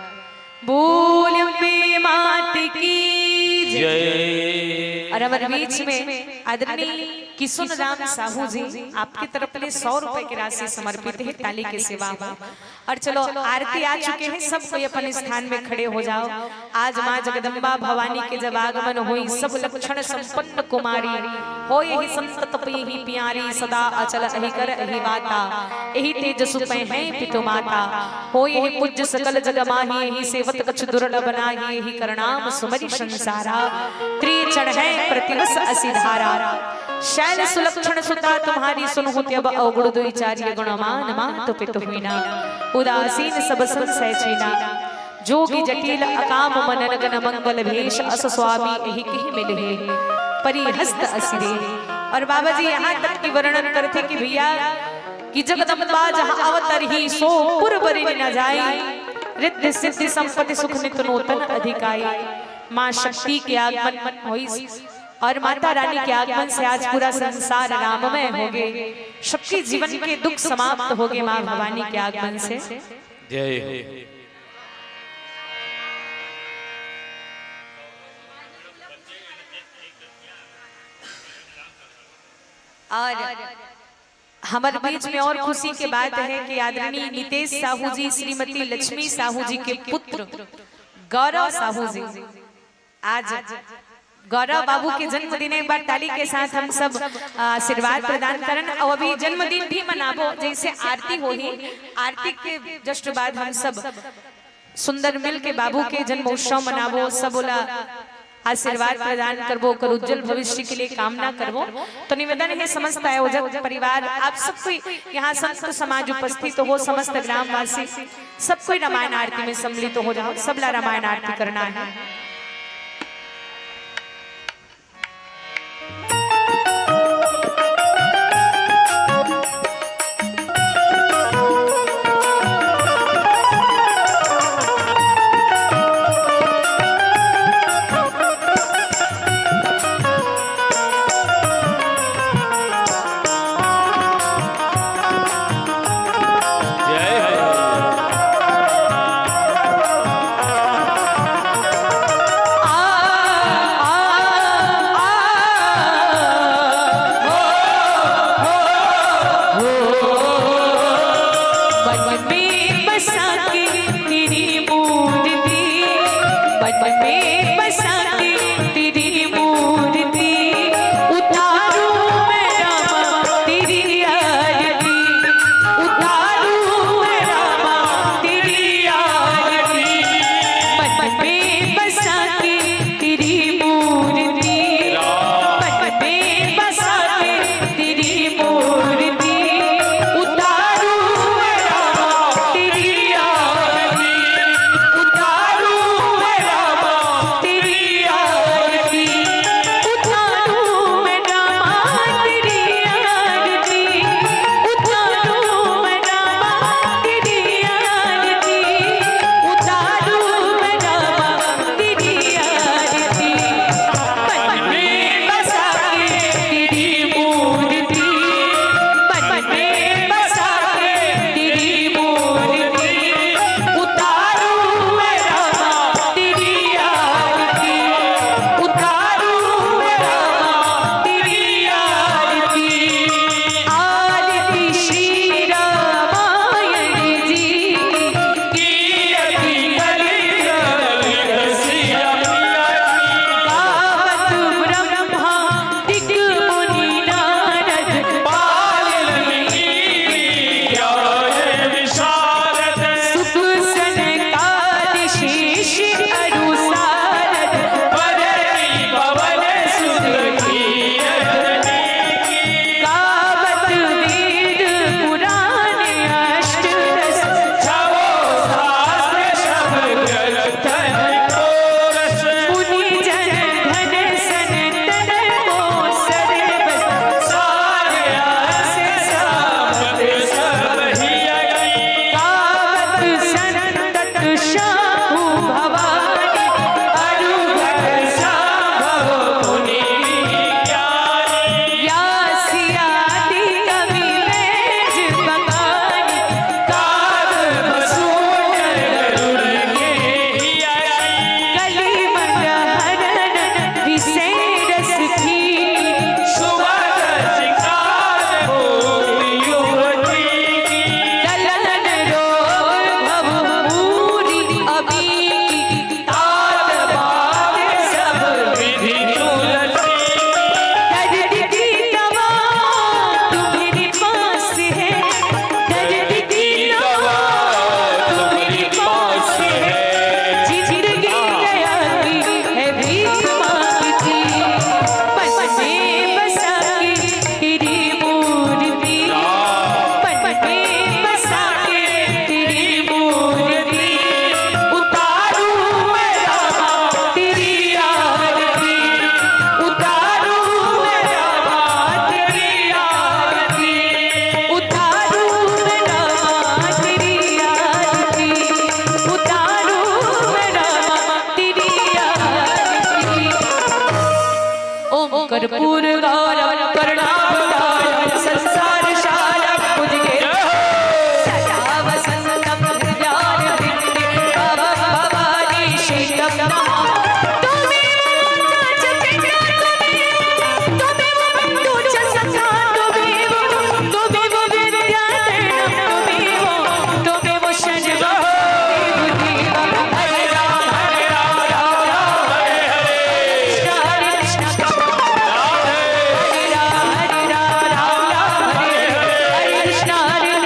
बोल अम्बे मात की जय। और हमारे बीच में आदरणीय किशुन राम साहू जी, आपकी तरफ ले सौ रुपए की राशि समर्पित है, ताली के सेवा हो। और चलो, आरती आ चुके हैं, सब कोई अपन स्थान में खड़े हो जाओ। आज माँ जगदम्बा भवानी के जब आगमन होई, सब लक्षण संपन्न कुमारी होय ही संत तपई ही प्यारी, सदा अचल अहि कर अहि वाता, एहि तेजसु पै हैं पितु माता। होय ही पूज्य सकल जग माही, एहि सेवत कछु दुर्लभ नाही, एहि कर नाम सुमरि संसारा। त्रिचण है प्रतिवस असि धारा। शैल सुलक्षण सुता तुम्हारी, सुनहु त्यब अवगुण दुई चारी, गुण मान मातु पितु हीना। उदासीन सब संशय छीना। जोगी जटिल अकाम मनन गन, मंगल भेष अस स्वामी एहि किहि मिलहे, परि हस्त असि देह। और बाबा जी यहाँ तक की वर्णन करते कि भैया, कि जगदम्बा जहाँ अवतरही, सो पुर बरिन न जाई। रिद्धि सिद्धि संपत्ति सुख नित नूतन अधिकाई। माँ शक्ति के आगमन होइस और माता रानी के आगमन से आज पूरा संसार राममय हो गए। सबके जीवन के दुख समाप्त हो गए माँ भवानी के आगमन से। जय हो। और हमारे बीच में और खुशी की बात है कि आदरणीय नितेश साहू जी, श्रीमती लक्ष्मी साहू जी के पुत्र गौरव साहू जी आज गौरव बाबू के जन्मदिन है। एक बार ताली के साथ हम सब, आ, आशीर्वाद प्रदान करन। और अभी जन्मदिन भी मनाबो, जैसे आरती होही, आरती के just बाद हम सब सुंदर मिल के बाबू के जन्मोत्सव मनाबो, सब ओला आशीर्वाद प्रदान करबो, ओकर उज्जवल भविष्य के लिए कामना करबो। तो निवेदन है समस्त आयोजक परिवार, आप सब कोई, यहाँ संत समाज उपस्थित हो, समस्त ग्रामवासी, सब कोई रामायण आरती में सम्मिलित हो जाओ, सबला रामायण आरती करना है।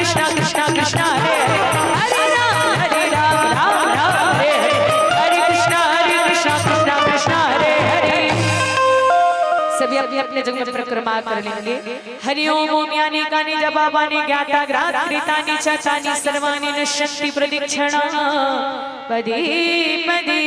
कृष्णा कृष्णा कृष्णा हरे हरे, हरे राम हरे राम राम राम हरे हरे, हरे कृष्णा हरे कृष्णा कृष्णा कृष्णा हरे हरे। सभी अपने अपने जगह में परिक्रमा कर लेंगे। हरि ओम। ओम यानि कानि जपानि ज्ञाता ग्रहकृतानि च तानि सर्वाणि नश्यन्ति प्रदक्षिणा पदे पदे।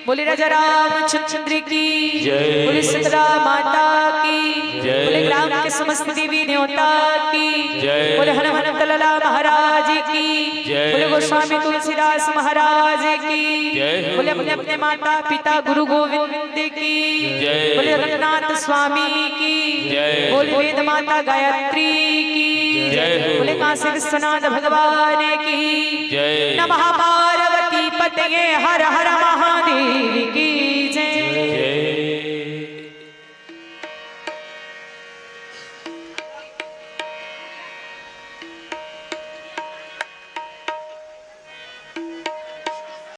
बोले राजा रामचंद्र की जय। बोले शीतला माता की जय। बोले ग्राम के समस्त देवी देवता की जय। बोले हनुमंत लाला महाराज की जय। बोले गोस्वामी तुलसीदास महाराज की जय। बोले अपने अपने माता पिता गुरु गोविंद की जय। बोले रघुनाथ स्वामी की जय। बोले वेद माता गायत्री की जय। बोले काशी विश्वनाथ भगवान की जय। नमः पार्वती पतये हर हर महादेव की जय। जय।